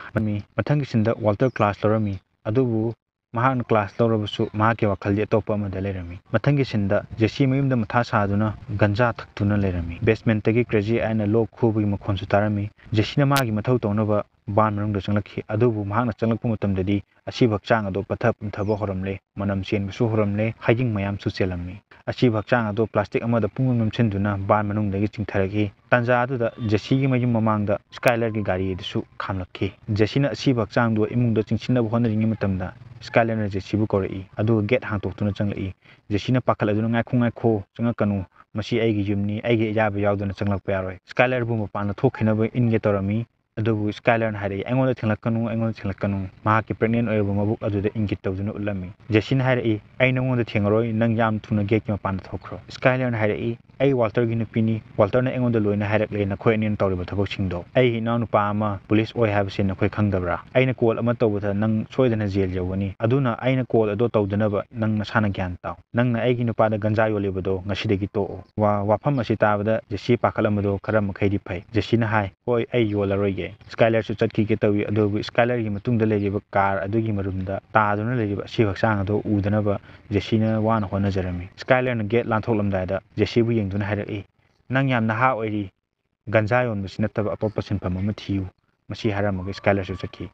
ꯃꯊꯪꯒꯤ ꯁꯤꯟꯗ ꯋꯥꯜꯇꯔ ꯀ꯭ꯂꯥꯁ ꯂꯧꯔꯝꯃꯤ꯫ ꯑꯗꯨꯕꯨ ꯃꯍꯥꯛꯅ ꯀ꯭ꯂꯥꯁ ꯂꯧꯔꯕꯁꯨ ꯃꯍꯥꯛꯀꯤ ꯋꯥꯈꯜꯗꯤ ꯑꯇꯣꯞꯄ ꯑꯃꯗ ꯂꯩꯔꯝꯃꯤ꯫ ꯃꯊꯪꯒꯤ ꯁꯤꯟꯗ ꯖꯦꯁꯤ ꯃꯌꯨꯝꯗ ꯃꯊꯥ ꯁꯥꯗꯨꯅ ꯒꯟꯖꯥ ꯊꯛꯇꯨꯅ ꯂꯩꯔꯝꯃꯤ꯫ ꯕꯦꯁꯃꯦꯟꯠꯇꯒꯤ ꯀ꯭ꯔꯦꯖꯤ ꯑꯥꯏꯠꯅ ꯂꯣꯛ ꯈꯨꯕꯒꯤ ꯃꯈꯣꯟꯁꯨ ꯇꯥꯔꯝꯃꯤ꯫ ꯖꯦꯁꯤꯅ ꯃꯥꯒꯤ ꯃꯊꯧ ꯇꯧꯅꯕ ꯕꯥꯔ ꯃꯅꯨꯡꯗ ꯆꯪꯂꯛꯈꯤ꯫ ꯑꯗꯨꯕꯨ ꯃꯍꯥꯛꯅ ꯆꯪꯂꯛꯄ ꯃꯇꯝꯗꯗꯤ ꯑꯁꯤꯕ ꯍꯛꯆꯥꯡ ꯑꯗꯨ ꯄꯠꯊ ꯄꯨꯝꯊꯕ ꯍꯧꯔꯝꯂꯦ, ꯃꯅꯝ ꯆꯦꯟꯕꯁꯨ ꯍꯧꯔꯝꯂꯦ, ꯍꯩꯖꯤꯡ ꯃꯌꯥꯝꯁꯨ ꯆꯦꯜꯂꯝꯃꯤ꯫ ꯑꯁꯤꯕ ꯍꯛꯆꯥꯡ ꯑꯗꯨ ꯄ꯭ꯂꯥꯁꯇꯤꯛ ꯑꯃꯗ ꯄꯨꯡꯅꯝ ꯅꯝꯁꯤꯟꯗꯨꯅ ꯕꯥꯔ ꯃꯅꯨꯡꯗꯒꯤ ꯆꯤꯡꯊꯔꯛꯏ꯫ ꯇꯥꯟꯖꯥ ꯑꯗꯨꯗ ꯖꯦꯁꯤꯒꯤ ꯃꯌꯨꯝ ꯃꯃꯥꯡꯗ ꯁ꯭ꯀꯥꯏꯂꯔꯒꯤ ꯒꯥꯔꯤ ꯑꯗꯨꯁꯨ ꯈꯥꯝꯂꯛꯈꯤ꯫ ꯖꯦꯁꯤꯅ ꯑꯁꯤꯕ ꯍꯛꯆꯥꯡꯗꯨ ꯏꯃꯨꯡꯗ ꯆꯤꯡꯁꯤꯟꯅꯕ ꯍꯣꯠꯅꯔꯤꯉꯩ ꯃꯇꯝꯗ ꯁ꯭ꯀꯥꯏꯂꯔꯅ ꯖꯦꯁꯤꯕꯨ ꯀꯧꯔꯛꯏ, ꯑꯗꯨꯒ ꯒꯦꯠ ꯍꯥꯡꯇꯣꯛꯇꯨꯅ ꯆꯪꯂꯛꯏ꯫ ꯖꯦꯁꯤꯅ ꯄꯥꯈꯠꯂꯗꯨꯅ, "ꯉꯥꯏꯈꯣ, ꯉꯥꯏꯈꯣ, ꯆꯪꯉꯛꯀꯅꯨ, ꯃꯁꯤ ꯑꯩꯒꯤ ꯌꯨꯝꯅꯤ, ꯑꯩꯒꯤ ꯑꯌꯥꯕ ꯌꯥꯎꯗꯅ ꯆꯪꯂꯛꯄ ꯌꯥꯔꯣꯏ꯫" ꯁ꯭ꯀꯥꯏꯂꯔꯕꯨ ꯃꯄꯥꯟꯗ ꯊꯣꯛꯈꯤꯅꯕ ꯏꯟꯒꯦ ꯇꯧꯔꯝꯃꯤ꯫ ꯑꯗꯨꯕꯨ ꯁ꯭ꯀꯥꯏꯂꯔꯅ ꯍꯥꯏꯔꯛꯏ, "ꯑꯩꯉꯣꯟꯗ ꯊꯦꯡꯂꯛꯀꯅꯨ, ꯑꯩꯉꯣꯟꯗ ꯊꯦꯡꯂꯛꯀꯅꯨ꯫" ꯃꯍꯥꯛꯀꯤ ꯄ꯭ꯔꯦꯒꯅꯦꯟ ꯑꯣꯏꯔꯕ ꯃꯕꯨꯛ ꯑꯗꯨꯗ ꯏꯪꯒꯤꯠ ꯇꯧꯗꯨꯅ ꯎꯠꯂꯝꯃꯤ꯫ ꯖꯦꯁꯤꯅ ꯍꯥꯏꯔꯛꯏ, "ꯑꯩ ꯅꯉꯣꯟꯗ ꯊꯦꯡꯉꯔꯣꯏ, ꯅꯪ ꯌꯥꯝ ꯊꯨꯅ ꯒꯦꯠꯀꯤ ꯃꯄꯥꯟꯗ ꯊꯣꯛꯈ꯭ꯔꯣ꯫" ꯁ꯭ꯀꯥꯏꯂꯔꯅ ꯍꯥꯏꯔꯛꯏ, "ꯑꯩ ꯋꯥꯜꯇꯔꯒꯤ ꯅꯨꯄꯤꯅꯤ, ꯋꯥꯜꯇꯔꯅ ꯑꯩꯉꯣꯟꯗ ꯂꯣꯏꯅ ꯍꯥꯏꯔꯛꯂꯦ ꯅꯈꯣꯏ ꯑꯅꯤꯅ ꯇꯧꯔꯤꯕ ꯊꯕꯛꯁꯤꯡꯗꯣ꯫ ꯑꯩꯒꯤ ꯏꯅꯥꯎꯅꯨꯄꯥ ꯑꯃ ꯄꯨꯂꯤꯁ ꯑꯣꯏ ꯍꯥꯏꯕꯁꯤ ꯅꯈꯣꯏ ꯈꯪꯗꯕ꯭ꯔꯥ? ꯑꯩꯅ ꯀꯣꯜ ꯑꯃ ꯇꯧꯕꯗ ꯅꯪ ꯁꯣꯏꯗꯅ ꯖꯦꯜ ꯌꯧꯒꯅꯤ꯫ ꯑꯗꯨꯅ ꯑꯩꯅ ꯀꯣꯜ ꯑꯗꯣ ꯇꯧꯗꯅꯕ ꯅꯪ ꯅꯁꯥꯅ ꯒ꯭ꯌꯥꯟ ꯇꯥꯎ꯫ ꯅꯪꯅ ꯑꯩꯒꯤ ꯅꯨꯄꯥꯗ ꯒꯟꯖꯥ ꯌꯣꯜꯂꯤꯕꯗꯣ ꯉꯁꯤꯗꯒꯤ ꯇꯣꯛꯑꯣ꯫" ꯋꯥ-, ꯋꯥꯐꯝ ꯑꯁꯤ ꯇꯥꯕꯗ ꯖꯦꯁꯤ ꯄꯥꯈꯠꯂꯝꯕꯗꯣ ꯈꯔ ꯃꯈꯩꯗꯤ ꯐꯩ꯫ ꯖꯦꯁꯤꯅ ꯍꯥꯏ, "ꯍꯣꯏ, ꯑꯩ ꯌꯣꯜꯂꯔꯣꯏꯒꯦ꯫" ꯁ꯭ꯀꯥꯏꯂꯔꯁꯨ ꯆꯠꯈꯤꯒꯦ ꯇꯧꯏ, ꯑꯗꯨꯕꯨ ꯁ꯭ꯀꯥꯏꯂꯔꯒꯤ ꯃꯇꯨꯡꯗ ꯂꯩꯔꯤꯕ ꯀꯥꯔ ꯑꯗꯨꯒꯤ ꯃꯔꯨꯝꯗ ꯇꯥꯗꯨꯅ ꯂꯩꯔꯤꯕ ꯑꯁꯤꯕ ꯍꯛꯆꯥꯡ ꯑꯗꯨ ꯎꯗꯅꯕ ꯖꯦꯁꯤꯅ ꯋꯥꯅ ꯍꯣꯠꯅꯖꯔꯝꯃꯤ꯫ ꯁ꯭ꯀꯥꯏꯂꯔꯅ ꯒꯦꯠ ꯂꯥꯟꯊꯣꯛꯂꯝꯗꯥꯏꯗ ꯖꯦꯁꯤꯕꯨ ꯌꯦꯡꯗꯨꯅ ꯍꯥꯏꯔꯛꯏ, "ꯅꯪ ꯌꯥꯝ ꯅꯍꯥ ꯑꯣꯏꯔꯤ, ꯒꯟꯖꯥ ꯌꯣꯟꯕꯁꯤ ꯅꯠꯇꯕ ꯑꯇꯣꯞꯄ ꯁꯤꯟꯐꯝ ꯑꯃ ꯊꯤꯌꯨ꯫" ꯃꯁꯤ ꯍꯥꯏꯔꯝꯃꯒ ꯁ꯭ꯀꯥꯏꯂꯔꯁꯨ ꯆꯠꯈꯤ꯫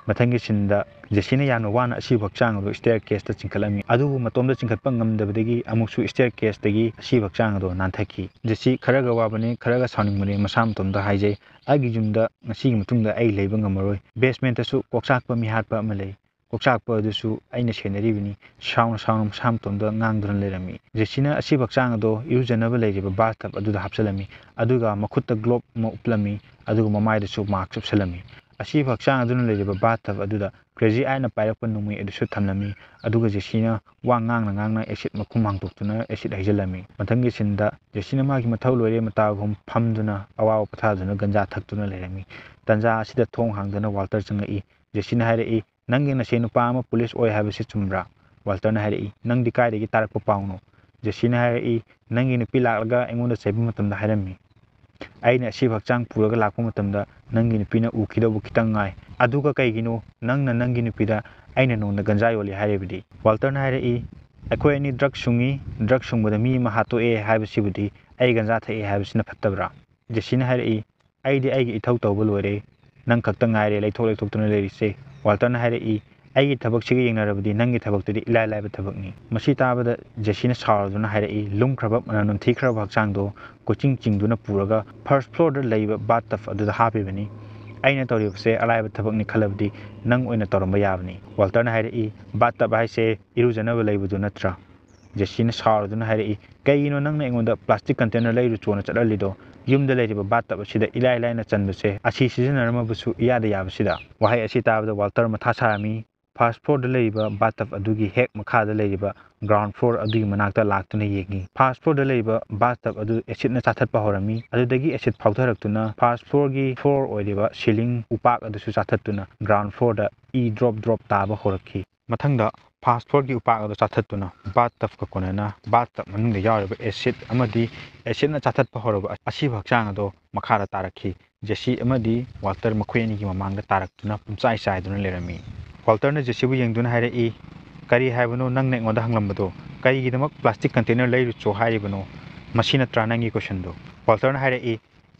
ꯃꯊꯪꯒꯤ ꯁꯤꯟꯗ ꯖꯦꯁꯤꯅ ꯌꯥꯝꯅ ꯋꯥꯅ ꯑꯁꯤꯕ ꯍꯛꯆꯥꯡ ꯑꯗꯨ ꯁ꯭ꯇꯦꯌꯔ ꯀꯦꯁꯇ ꯆꯤꯡꯈꯠꯂꯝꯃꯤ, ꯑꯗꯨꯕꯨ ꯃꯇꯣꯝꯇ ꯆꯤꯡꯈꯠꯄ ꯉꯝꯗꯕꯗꯒꯤ ꯑꯃꯨꯛꯁꯨ ꯁ꯭ꯇꯦꯌꯔ ꯀꯦꯁꯇꯒꯤ ꯑꯁꯤꯕ ꯍꯛꯆꯥꯡ ꯑꯗꯨ ꯅꯥꯟꯊꯈꯤ꯫ ꯖꯦꯁꯤ ꯈꯔꯒ ꯋꯥꯕꯅꯤ, ꯈꯔꯒ ꯁꯥꯎꯅꯤꯡꯕꯅꯤ, ꯃꯁꯥ ꯃꯇꯣꯝꯇ ꯍꯥꯏꯖꯩ, "ꯑꯩꯒꯤ ꯌꯨꯝꯗ ꯉꯁꯤꯒꯤ ꯃꯇꯨꯡꯗ ꯑꯩ ꯂꯩꯕ ꯉꯝꯃꯔꯣꯏ꯫" ꯕꯦꯁꯃꯦꯟꯇꯁꯨ ꯀꯣꯛꯆꯥꯛꯄ ꯃꯤꯍꯥꯠꯄ ꯑꯃ ꯂꯩ꯫ ꯀꯣꯛꯆꯥꯛꯄ ꯑꯗꯨꯁꯨ ꯑꯩꯅ ꯁꯦꯟꯅꯔꯤꯕꯅꯤ꯫ ꯁꯥꯎꯅ ꯁꯥꯎꯅ ꯃꯁꯥ ꯃꯇꯣꯝꯇ ꯉꯥꯡꯗꯨꯅ ꯂꯩꯔꯝꯃꯤ꯫ ꯖꯦꯁꯤꯅ ꯑꯁꯤꯕ ꯍꯛꯆꯥꯡ ꯑꯗꯣ ꯏꯔꯨꯖꯅꯕ ꯂꯩꯔꯤꯕ ꯕꯥꯊ ꯇꯕ ꯑꯗꯨꯗ ꯍꯥꯞꯆꯤꯜꯂꯝꯃꯤ, ꯑꯗꯨꯒ ꯃꯈꯨꯠꯇ ꯒ꯭ꯂꯣꯕ ꯑꯃ ꯎꯞꯂꯝꯃꯤ, ꯑꯗꯨꯒ ꯃꯃꯥꯏꯗꯁꯨ ꯃꯥꯁ꯭ꯛ ꯎꯞꯁꯜꯂꯝꯃꯤ꯫ ꯑꯁꯤꯕ ꯍꯛꯆꯥꯡ ꯑꯗꯨꯅ ꯂꯩꯔꯤꯕ ꯕꯥꯊ ꯇꯕ ꯑꯗꯨꯗ ꯀ꯭ꯔꯦꯖꯤ ꯑꯥꯏꯠꯅ ꯄꯥꯏꯔꯛꯄ ꯅꯣꯡꯃꯩ ꯑꯗꯨꯁꯨ ꯊꯝꯂꯝꯃꯤ, ꯑꯗꯨꯒ ꯖꯦꯁꯤꯅ ꯋꯥ ꯉꯥꯡꯅ ꯉꯥꯡꯅ ꯑꯦꯁꯤꯗ ꯃꯈꯨꯝ ꯍꯥꯡꯗꯣꯛꯇꯨꯅ ꯑꯦꯁꯤꯗ ꯍꯩꯖꯤꯜꯂꯝꯃꯤ꯫ ꯃꯊꯪꯒꯤ ꯁꯤꯟꯗ ꯖꯦꯁꯤꯅ ꯃꯥꯒꯤ ꯃꯊꯧ ꯂꯣꯏꯔꯦ ꯃꯇꯥꯒꯨꯝ ꯐꯝꯗꯨꯅ ꯑꯋꯥꯕ ꯄꯣꯊꯥꯗꯨꯅ ꯒꯟꯖꯥ ꯊꯛꯇꯨꯅ ꯂꯩꯔꯝꯃꯤ꯫ ꯇꯥꯟꯖꯥ ꯑꯁꯤꯗ ꯊꯣꯡ ꯍꯥꯡꯗꯨꯅ ꯋꯥꯜꯇꯔ ꯆꯪꯂꯛꯏ꯫ ꯖꯦꯁꯤꯅ ꯍꯥꯏꯔꯛꯏ, "ꯅꯪꯒꯤ ꯅꯆꯦ ꯅꯨꯄꯥ ꯑꯃ ꯄꯨꯂꯤꯁ ꯑꯣꯏ ꯍꯥꯏꯕꯁꯤ ꯆꯨꯝꯕ꯭ꯔꯥ?" ꯋꯥꯜꯇꯔꯅ ꯍꯥꯏꯔꯛꯏ, "ꯅꯪꯗꯤ ꯀꯥꯏꯗꯒꯤ ꯇꯥꯔꯛꯄ ꯄꯥꯎꯅꯣ?" ꯖꯦꯁꯤꯅ ꯍꯥꯏꯔꯛꯏ, "ꯅꯪꯒꯤ ꯅꯨꯄꯤ ꯂꯥꯛꯂꯒ ꯑꯩꯉꯣꯟꯗ ꯆꯩꯕ ꯃꯇꯝꯗ ꯍꯥꯏꯔꯝꯃꯤ꯫" ꯑꯩꯅ ꯑꯁꯤꯕ ꯍꯛꯆꯥꯡ ꯄꯨꯔꯒ ꯂꯥꯛꯄ ꯃꯇꯝꯗ ꯅꯪꯒꯤ ꯅꯨꯄꯤꯅ ꯎꯈꯤꯗꯧꯕ ꯈꯤꯇꯪ ꯉꯥꯏ꯫ ꯑꯗꯨꯒ ꯀꯩꯒꯤꯅꯣ ꯅꯪꯅ ꯅꯪꯒꯤ ꯅꯨꯄꯤꯗ ꯑꯩꯅ ꯅꯉꯣꯟꯗ ꯒꯟꯖꯥ ꯌꯣꯜꯂꯤ ꯍꯥꯏꯔꯤꯕꯗꯤ? ꯋꯥꯜꯇꯔꯅ ꯍꯥꯏꯔꯛꯏ, "ꯑꯩꯈꯣꯏ ꯑꯅꯤ ꯗ꯭ꯔꯒ ꯁꯨꯡꯉꯤ, ꯗ꯭ꯔꯒ ꯁꯨꯡꯕꯗ ꯃꯤ ꯑꯃ ꯍꯥꯠꯇꯣꯛꯑꯦ ꯍꯥꯏꯕꯁꯤꯕꯨꯗꯤ ꯑꯩ ꯒꯟꯖꯥ ꯊꯛꯑꯦ ꯍꯥꯏꯕꯁꯤꯅ ꯐꯠꯇꯕ꯭ꯔꯥ?" ꯖꯦꯁꯤꯅ ꯍꯥꯏꯔꯛꯏ, "ꯑꯩꯗꯤ ꯑꯩꯒꯤ ꯏꯊꯧ ꯇꯧꯕ ꯂꯣꯏꯔꯦ, ꯅꯪ ꯈꯛꯇ ꯉꯥꯏꯔꯦ ꯂꯩꯊꯣꯛ ꯂꯩꯊꯣꯛꯇꯨꯅ ꯂꯩꯔꯤꯁꯦ꯫" ꯋꯥꯜꯇꯔꯅ ꯍꯥꯏꯔꯛꯏ, "ꯑꯩꯒꯤ ꯊꯕꯛꯁꯤꯒ ꯌꯦꯡꯅꯔꯕꯗꯤ ꯅꯪꯒꯤ ꯊꯕꯛꯇꯨꯗꯤ ꯏꯂꯥꯏ ꯂꯥꯏꯕ ꯊꯕꯛꯅꯤ꯫" ꯃꯁꯤ ꯇꯥꯕꯗ ꯖꯦꯁꯤꯅ ꯁꯥꯎꯔꯗꯨꯅ ꯍꯥꯏꯔꯛꯏ, ꯂꯨꯝꯈ꯭ꯔꯕ ꯃꯅꯝ ꯅꯝꯊꯤꯈ꯭ꯔꯕ ꯍꯛꯆꯥꯡꯗꯣ ꯀꯣꯏꯆꯤꯡ ꯆꯤꯡꯗꯨꯅ ꯄꯨꯔꯒ ꯐꯥꯔꯁ ꯐ꯭ꯂꯣꯔꯗ ꯂꯩꯕ ꯕꯥꯠ ꯇꯕ ꯑꯗꯨꯗ ꯍꯥꯞꯄꯤꯕꯅꯤ꯫ "ꯑꯩꯅ ꯇꯧꯔꯤꯕꯁꯦ ꯑꯔꯥꯏꯕ ꯊꯕꯛꯅꯤ ꯈꯜꯂꯕꯗꯤ ꯅꯪ ꯑꯣꯏꯅ ꯇꯧꯔꯝꯕ ꯌꯥꯕꯅꯤ꯫" ꯋꯥꯜꯇꯔꯅ ꯍꯥꯏꯔꯛꯏ, "ꯕꯥꯠ ꯇꯕ ꯍꯥꯏꯁꯦ ꯏꯔꯨꯖꯅꯕ ꯂꯩꯕꯗꯨ ꯅꯠꯇ꯭ꯔꯥ?" ꯖꯦꯁꯤꯅ ꯁꯥꯎꯔꯗꯨꯅ ꯍꯥꯏꯔꯛꯏ, "ꯀꯩꯒꯤꯅꯣ ꯅꯪꯅ ꯑꯩꯉꯣꯟꯗ ꯄ꯭ꯂꯥꯁꯇꯤꯛ ꯀꯟꯇꯦꯅꯔ ꯂꯩꯔꯨ ꯆꯣꯅ ꯆꯠꯍꯜꯂꯤꯗꯣ? ꯌꯨꯝꯗ ꯂꯩꯔꯤꯕ ꯕꯥꯠ ꯇꯕ ꯑꯁꯤꯗ ꯏꯂꯥꯏ ꯂꯥꯏꯅ ꯆꯟꯕꯁꯦ ꯑꯁꯤ ꯁꯤꯖꯤꯟꯅꯔꯝꯃꯕꯁꯨ ꯏꯌꯥꯗ ꯌꯥꯕꯁꯤꯗ?" ꯋꯥꯍꯩ ꯑꯁꯤ ꯇꯥꯕꯗ ꯋꯥꯜꯇꯔ ꯃꯊꯥ ꯁꯥꯔꯝꯃꯤ꯫ ꯐꯥꯔꯁ ꯐ꯭ꯂꯣꯔꯗ ꯂꯩꯔꯤꯕ ꯕꯥꯠ ꯇꯕ ꯑꯗꯨꯒꯤ ꯍꯦꯛ ꯃꯈꯥꯗ ꯂꯩꯔꯤꯕ ꯒ꯭ꯔꯥꯎꯟ ꯐ꯭ꯂꯣꯔ ꯑꯗꯨꯒꯤ ꯃꯅꯥꯛꯇ ꯂꯥꯛꯇꯨꯅ ꯌꯦꯡꯉꯤ꯫ ꯐꯥꯔꯁ ꯐ꯭ꯂꯣꯔꯗ ꯂꯩꯔꯤꯕ ꯕꯥꯠ ꯇꯕ ꯑꯗꯨ ꯑꯦꯁꯤꯗꯅ ꯆꯥꯊꯠꯄ ꯍꯧꯔꯝꯃꯤ꯫ ꯑꯗꯨꯗꯒꯤ ꯑꯦꯁꯤꯗ ꯐꯥꯎꯊꯔꯛꯇꯨꯅ ꯐꯥꯔꯁ ꯐ꯭ꯂꯣꯔꯒꯤ ꯐ꯭ꯂꯣꯔ ꯑꯣꯏꯔꯤꯕ ꯁꯤꯂꯤꯡ ꯎꯄꯥꯛ ꯑꯗꯨꯁꯨ ꯆꯥꯊꯠꯇꯨꯅ ꯒ꯭ꯔꯥꯎꯟ ꯐ꯭ꯂꯣꯔꯗ ꯏ ꯗ꯭ꯔꯣꯞ ꯗ꯭ꯔꯣꯞ ꯇꯥꯕ ꯍꯧꯔꯛꯈꯤ꯫ ꯃꯊꯪꯗ ꯐꯥꯔꯁ ꯐ꯭ꯂꯣꯔꯒꯤ ꯎꯄꯥꯛ ꯑꯗꯨ ꯆꯥꯊꯠꯇꯨꯅ ꯕꯥꯠ ꯇꯕꯀ ꯀꯣꯟꯅꯅ ꯕꯥꯠ ꯇꯕ ꯃꯅꯨꯡꯗ ꯌꯥꯎꯔꯤꯕ ꯑꯦꯁꯤꯗ ꯑꯃꯗꯤ ꯑꯦꯁꯤꯗꯅ ꯆꯥꯊꯠꯄ ꯍꯧꯔꯕ ꯑꯁꯤꯕ ꯍꯛꯆꯥꯡ ꯑꯗꯣ ꯃꯈꯥꯗ ꯇꯥꯔꯛꯈꯤ꯫ ꯖꯦꯁꯤ ꯑꯃꯗꯤ ꯋꯥꯜꯇꯔ ꯃꯈꯣꯏ ꯑꯅꯤꯒꯤ ꯃꯃꯥꯡꯗ ꯇꯥꯔꯛꯇꯨꯅ ꯄꯨꯝꯆꯥꯏ ꯆꯥꯏꯗꯨꯅ ꯂꯩꯔꯝꯃꯤ꯫ ꯋꯥꯜꯇꯔꯅ ꯖꯦꯁꯤꯕꯨ ꯌꯦꯡꯗꯨꯅ ꯍꯥꯏꯔꯛꯏ, "ꯀꯔꯤ ꯍꯥꯏꯕꯅꯣ ꯅꯪꯅ ꯑꯩꯉꯣꯟꯗ ꯍꯪꯂꯝꯕꯗꯣ? ꯀꯔꯤꯒꯤꯗꯃꯛ ꯄ꯭ꯂꯥꯁꯇꯤꯛ ꯀꯟꯇꯦꯅꯔ ꯂꯩꯔꯨꯆꯣ ꯍꯥꯏꯔꯤꯕꯅꯣ? ꯃꯁꯤ ꯅꯠꯇ꯭ꯔꯥ ꯅꯪꯒꯤ ꯀꯣꯏꯁꯟꯗꯣ?" ꯋꯥꯜꯇꯔꯅ ꯍꯥꯏꯔꯛꯏ,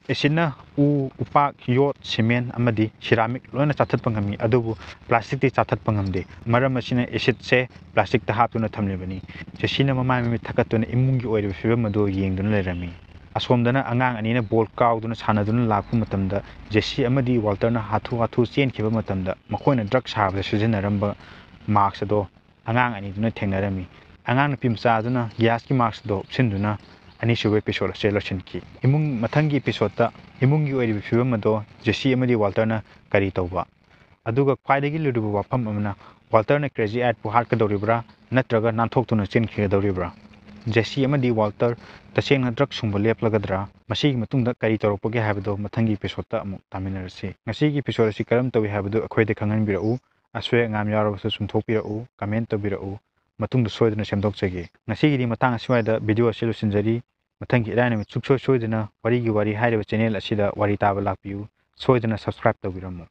"ꯑꯦꯁꯤꯗꯅ ꯎ, ꯎꯄꯥꯛ, ꯌꯣꯠ, ꯁꯤꯃꯦꯟ ꯑꯃꯗꯤ ꯁꯤꯔꯥꯃꯤꯛ ꯂꯣꯏꯅ ꯆꯥꯊꯠꯄ ꯉꯝꯃꯤ, ꯑꯗꯨꯕꯨ ꯄ꯭ꯂꯥꯁꯇꯤꯛꯇꯤ ꯆꯥꯊꯠꯄ ꯉꯝꯗꯦ꯫ ꯃꯔꯝ ꯑꯁꯤꯅ ꯑꯦꯁꯤꯗꯁꯦ ꯄ꯭ꯂꯥꯁꯇꯤꯛꯇ ꯍꯥꯞꯇꯨꯅ ꯊꯝꯂꯤꯕꯅꯤ꯫" ꯖꯦꯁꯤꯅ ꯃꯃꯥꯏ ꯃꯃꯤꯠ ꯊꯛꯀꯠꯇꯨꯅ ꯏꯃꯨꯡꯒꯤ ꯑꯣꯏꯔꯤꯕ ꯐꯤꯕꯝ ꯑꯗꯨ ꯌꯦꯡꯗꯨꯅ ꯂꯩꯔꯝꯃꯤ꯫ ꯑꯁꯣꯝꯗꯅ ꯑꯉꯥꯡ ꯑꯅꯤꯅ ꯕꯣꯜ ꯀꯥꯎꯗꯨꯅ ꯁꯥꯟꯅꯗꯨꯅ ꯂꯥꯛꯄ ꯃꯇꯝꯗ ꯖꯦꯁꯤ ꯑꯃꯗꯤ ꯋꯥꯜꯇꯔꯅ ꯍꯥꯊꯨ ꯍꯥꯊꯨ ꯆꯦꯟꯈꯤꯕ ꯃꯇꯝꯗ ꯃꯈꯣꯏꯅ ꯗ꯭ꯔꯒ ꯁꯥꯕꯗ ꯁꯤꯖꯤꯟꯅꯔꯝꯕ ꯃꯥꯛꯁ ꯑꯗꯣ ꯑꯉꯥꯡ ꯑꯅꯤꯗꯨꯅ ꯊꯦꯡꯅꯔꯝꯃꯤ꯫ ꯑꯉꯥꯡ ꯅꯨꯄꯤ ꯃꯆꯥ ꯑꯗꯨꯅ ꯒ꯭ꯌꯥꯁꯀꯤ ꯃꯥꯛꯁ ꯑꯗꯣ ꯎꯞꯁꯤꯟꯗꯨꯅ ꯑꯅꯤꯁꯨꯕ ꯑꯦꯄꯤꯁꯣꯗ ꯑꯁꯤ ꯂꯣꯏꯁꯤꯟꯈꯤ꯫ ꯏꯃꯨꯡ ꯃꯊꯪꯒꯤ ꯑꯦꯄꯤꯁꯣꯗꯇ ꯏꯃꯨꯡꯒꯤ ꯑꯣꯏꯔꯤꯕ ꯐꯤꯕꯝ ꯑꯗꯣ ꯖꯦꯁꯤ ꯑꯃꯗꯤ ꯋꯥꯜꯇꯔꯅ ꯀꯔꯤ ꯇꯧꯕ? ꯑꯗꯨꯒ ꯈ꯭ꯋꯥꯏꯗꯒꯤ ꯂꯨꯔꯤꯕ ꯋꯥꯐꯝ ꯑꯃꯅ, ꯋꯥꯜꯇꯔꯅ ꯀ꯭ꯔꯦꯖꯤ ꯑꯥꯏꯠꯄꯨ ꯍꯥꯠꯀꯗꯧꯔꯤꯕ꯭ꯔꯥ ꯅꯠꯇ꯭ꯔꯒ ꯅꯥꯟꯊꯣꯛꯇꯨꯅ ꯆꯦꯟꯈꯤꯒꯗꯧꯔꯤꯕ꯭ꯔꯥ? ꯖꯦꯁꯤ ꯑꯃꯗꯤ ꯋꯥꯜꯇꯔ ꯇꯁꯦꯡꯅ ꯗ꯭ꯔꯒ ꯁꯨꯡꯕ ꯂꯦꯞꯂꯒꯗ꯭ꯔꯥ? ꯃꯁꯤꯒꯤ ꯃꯇꯨꯡꯗ ꯀꯔꯤ ꯇꯧꯔꯛꯄꯒꯦ ꯍꯥꯏꯕꯗꯨ ꯃꯊꯪꯒꯤ ꯑꯦꯄꯤꯁꯣꯗꯇ ꯑꯃꯨꯛ ꯇꯥꯃꯤꯟꯅꯔꯁꯤ꯫ ꯉꯁꯤꯒꯤ ꯑꯦꯄꯤꯁꯣꯗ ꯑꯁꯤ ꯀꯔꯝ ꯇꯧꯏ ꯍꯥꯏꯕꯗꯨ ꯑꯩꯈꯣꯏꯗ ꯈꯪꯍꯟꯕꯤꯔꯛꯎ꯫ ꯑꯁꯣꯏ ꯑꯉꯥꯝ ꯌꯥꯎꯔꯕꯁꯨ ꯆꯨꯝꯊꯣꯛꯄꯤꯔꯛꯎ, ꯀꯃꯦꯟ ꯇꯧꯕꯤꯔꯛꯎ꯫ ꯃꯇꯨꯡꯗ ꯁꯣꯏꯗꯅ ꯁꯦꯝꯗꯣꯛꯆꯒꯦ꯫ ꯉꯁꯤꯒꯤꯗꯤ ꯃꯇꯥꯡ ꯑꯁꯤꯋꯥꯏꯗ ꯚꯤꯗꯤꯑꯣ ꯑꯁꯤ ꯂꯣꯏꯁꯤꯟꯖꯔꯤ꯫ ꯃꯊꯪꯒꯤ ꯏꯔꯥꯏ ꯅꯨꯃꯤꯠ ꯁꯨꯡꯁꯣꯏ ꯁꯣꯏꯗꯅ ꯋꯥꯔꯤꯒꯤ ꯋꯥꯔꯤ ꯍꯥꯏꯔꯤꯕ ꯆꯦꯅꯦꯜ ꯑꯁꯤꯗ ꯋꯥꯔꯤ ꯇꯥꯕ ꯂꯥꯛꯄꯤꯌꯨ꯫ ꯁꯣꯏꯗꯅ ꯁꯕꯁꯀ꯭ꯔꯥꯏꯕ ꯇꯧꯕꯤꯔꯝꯃꯨ꯫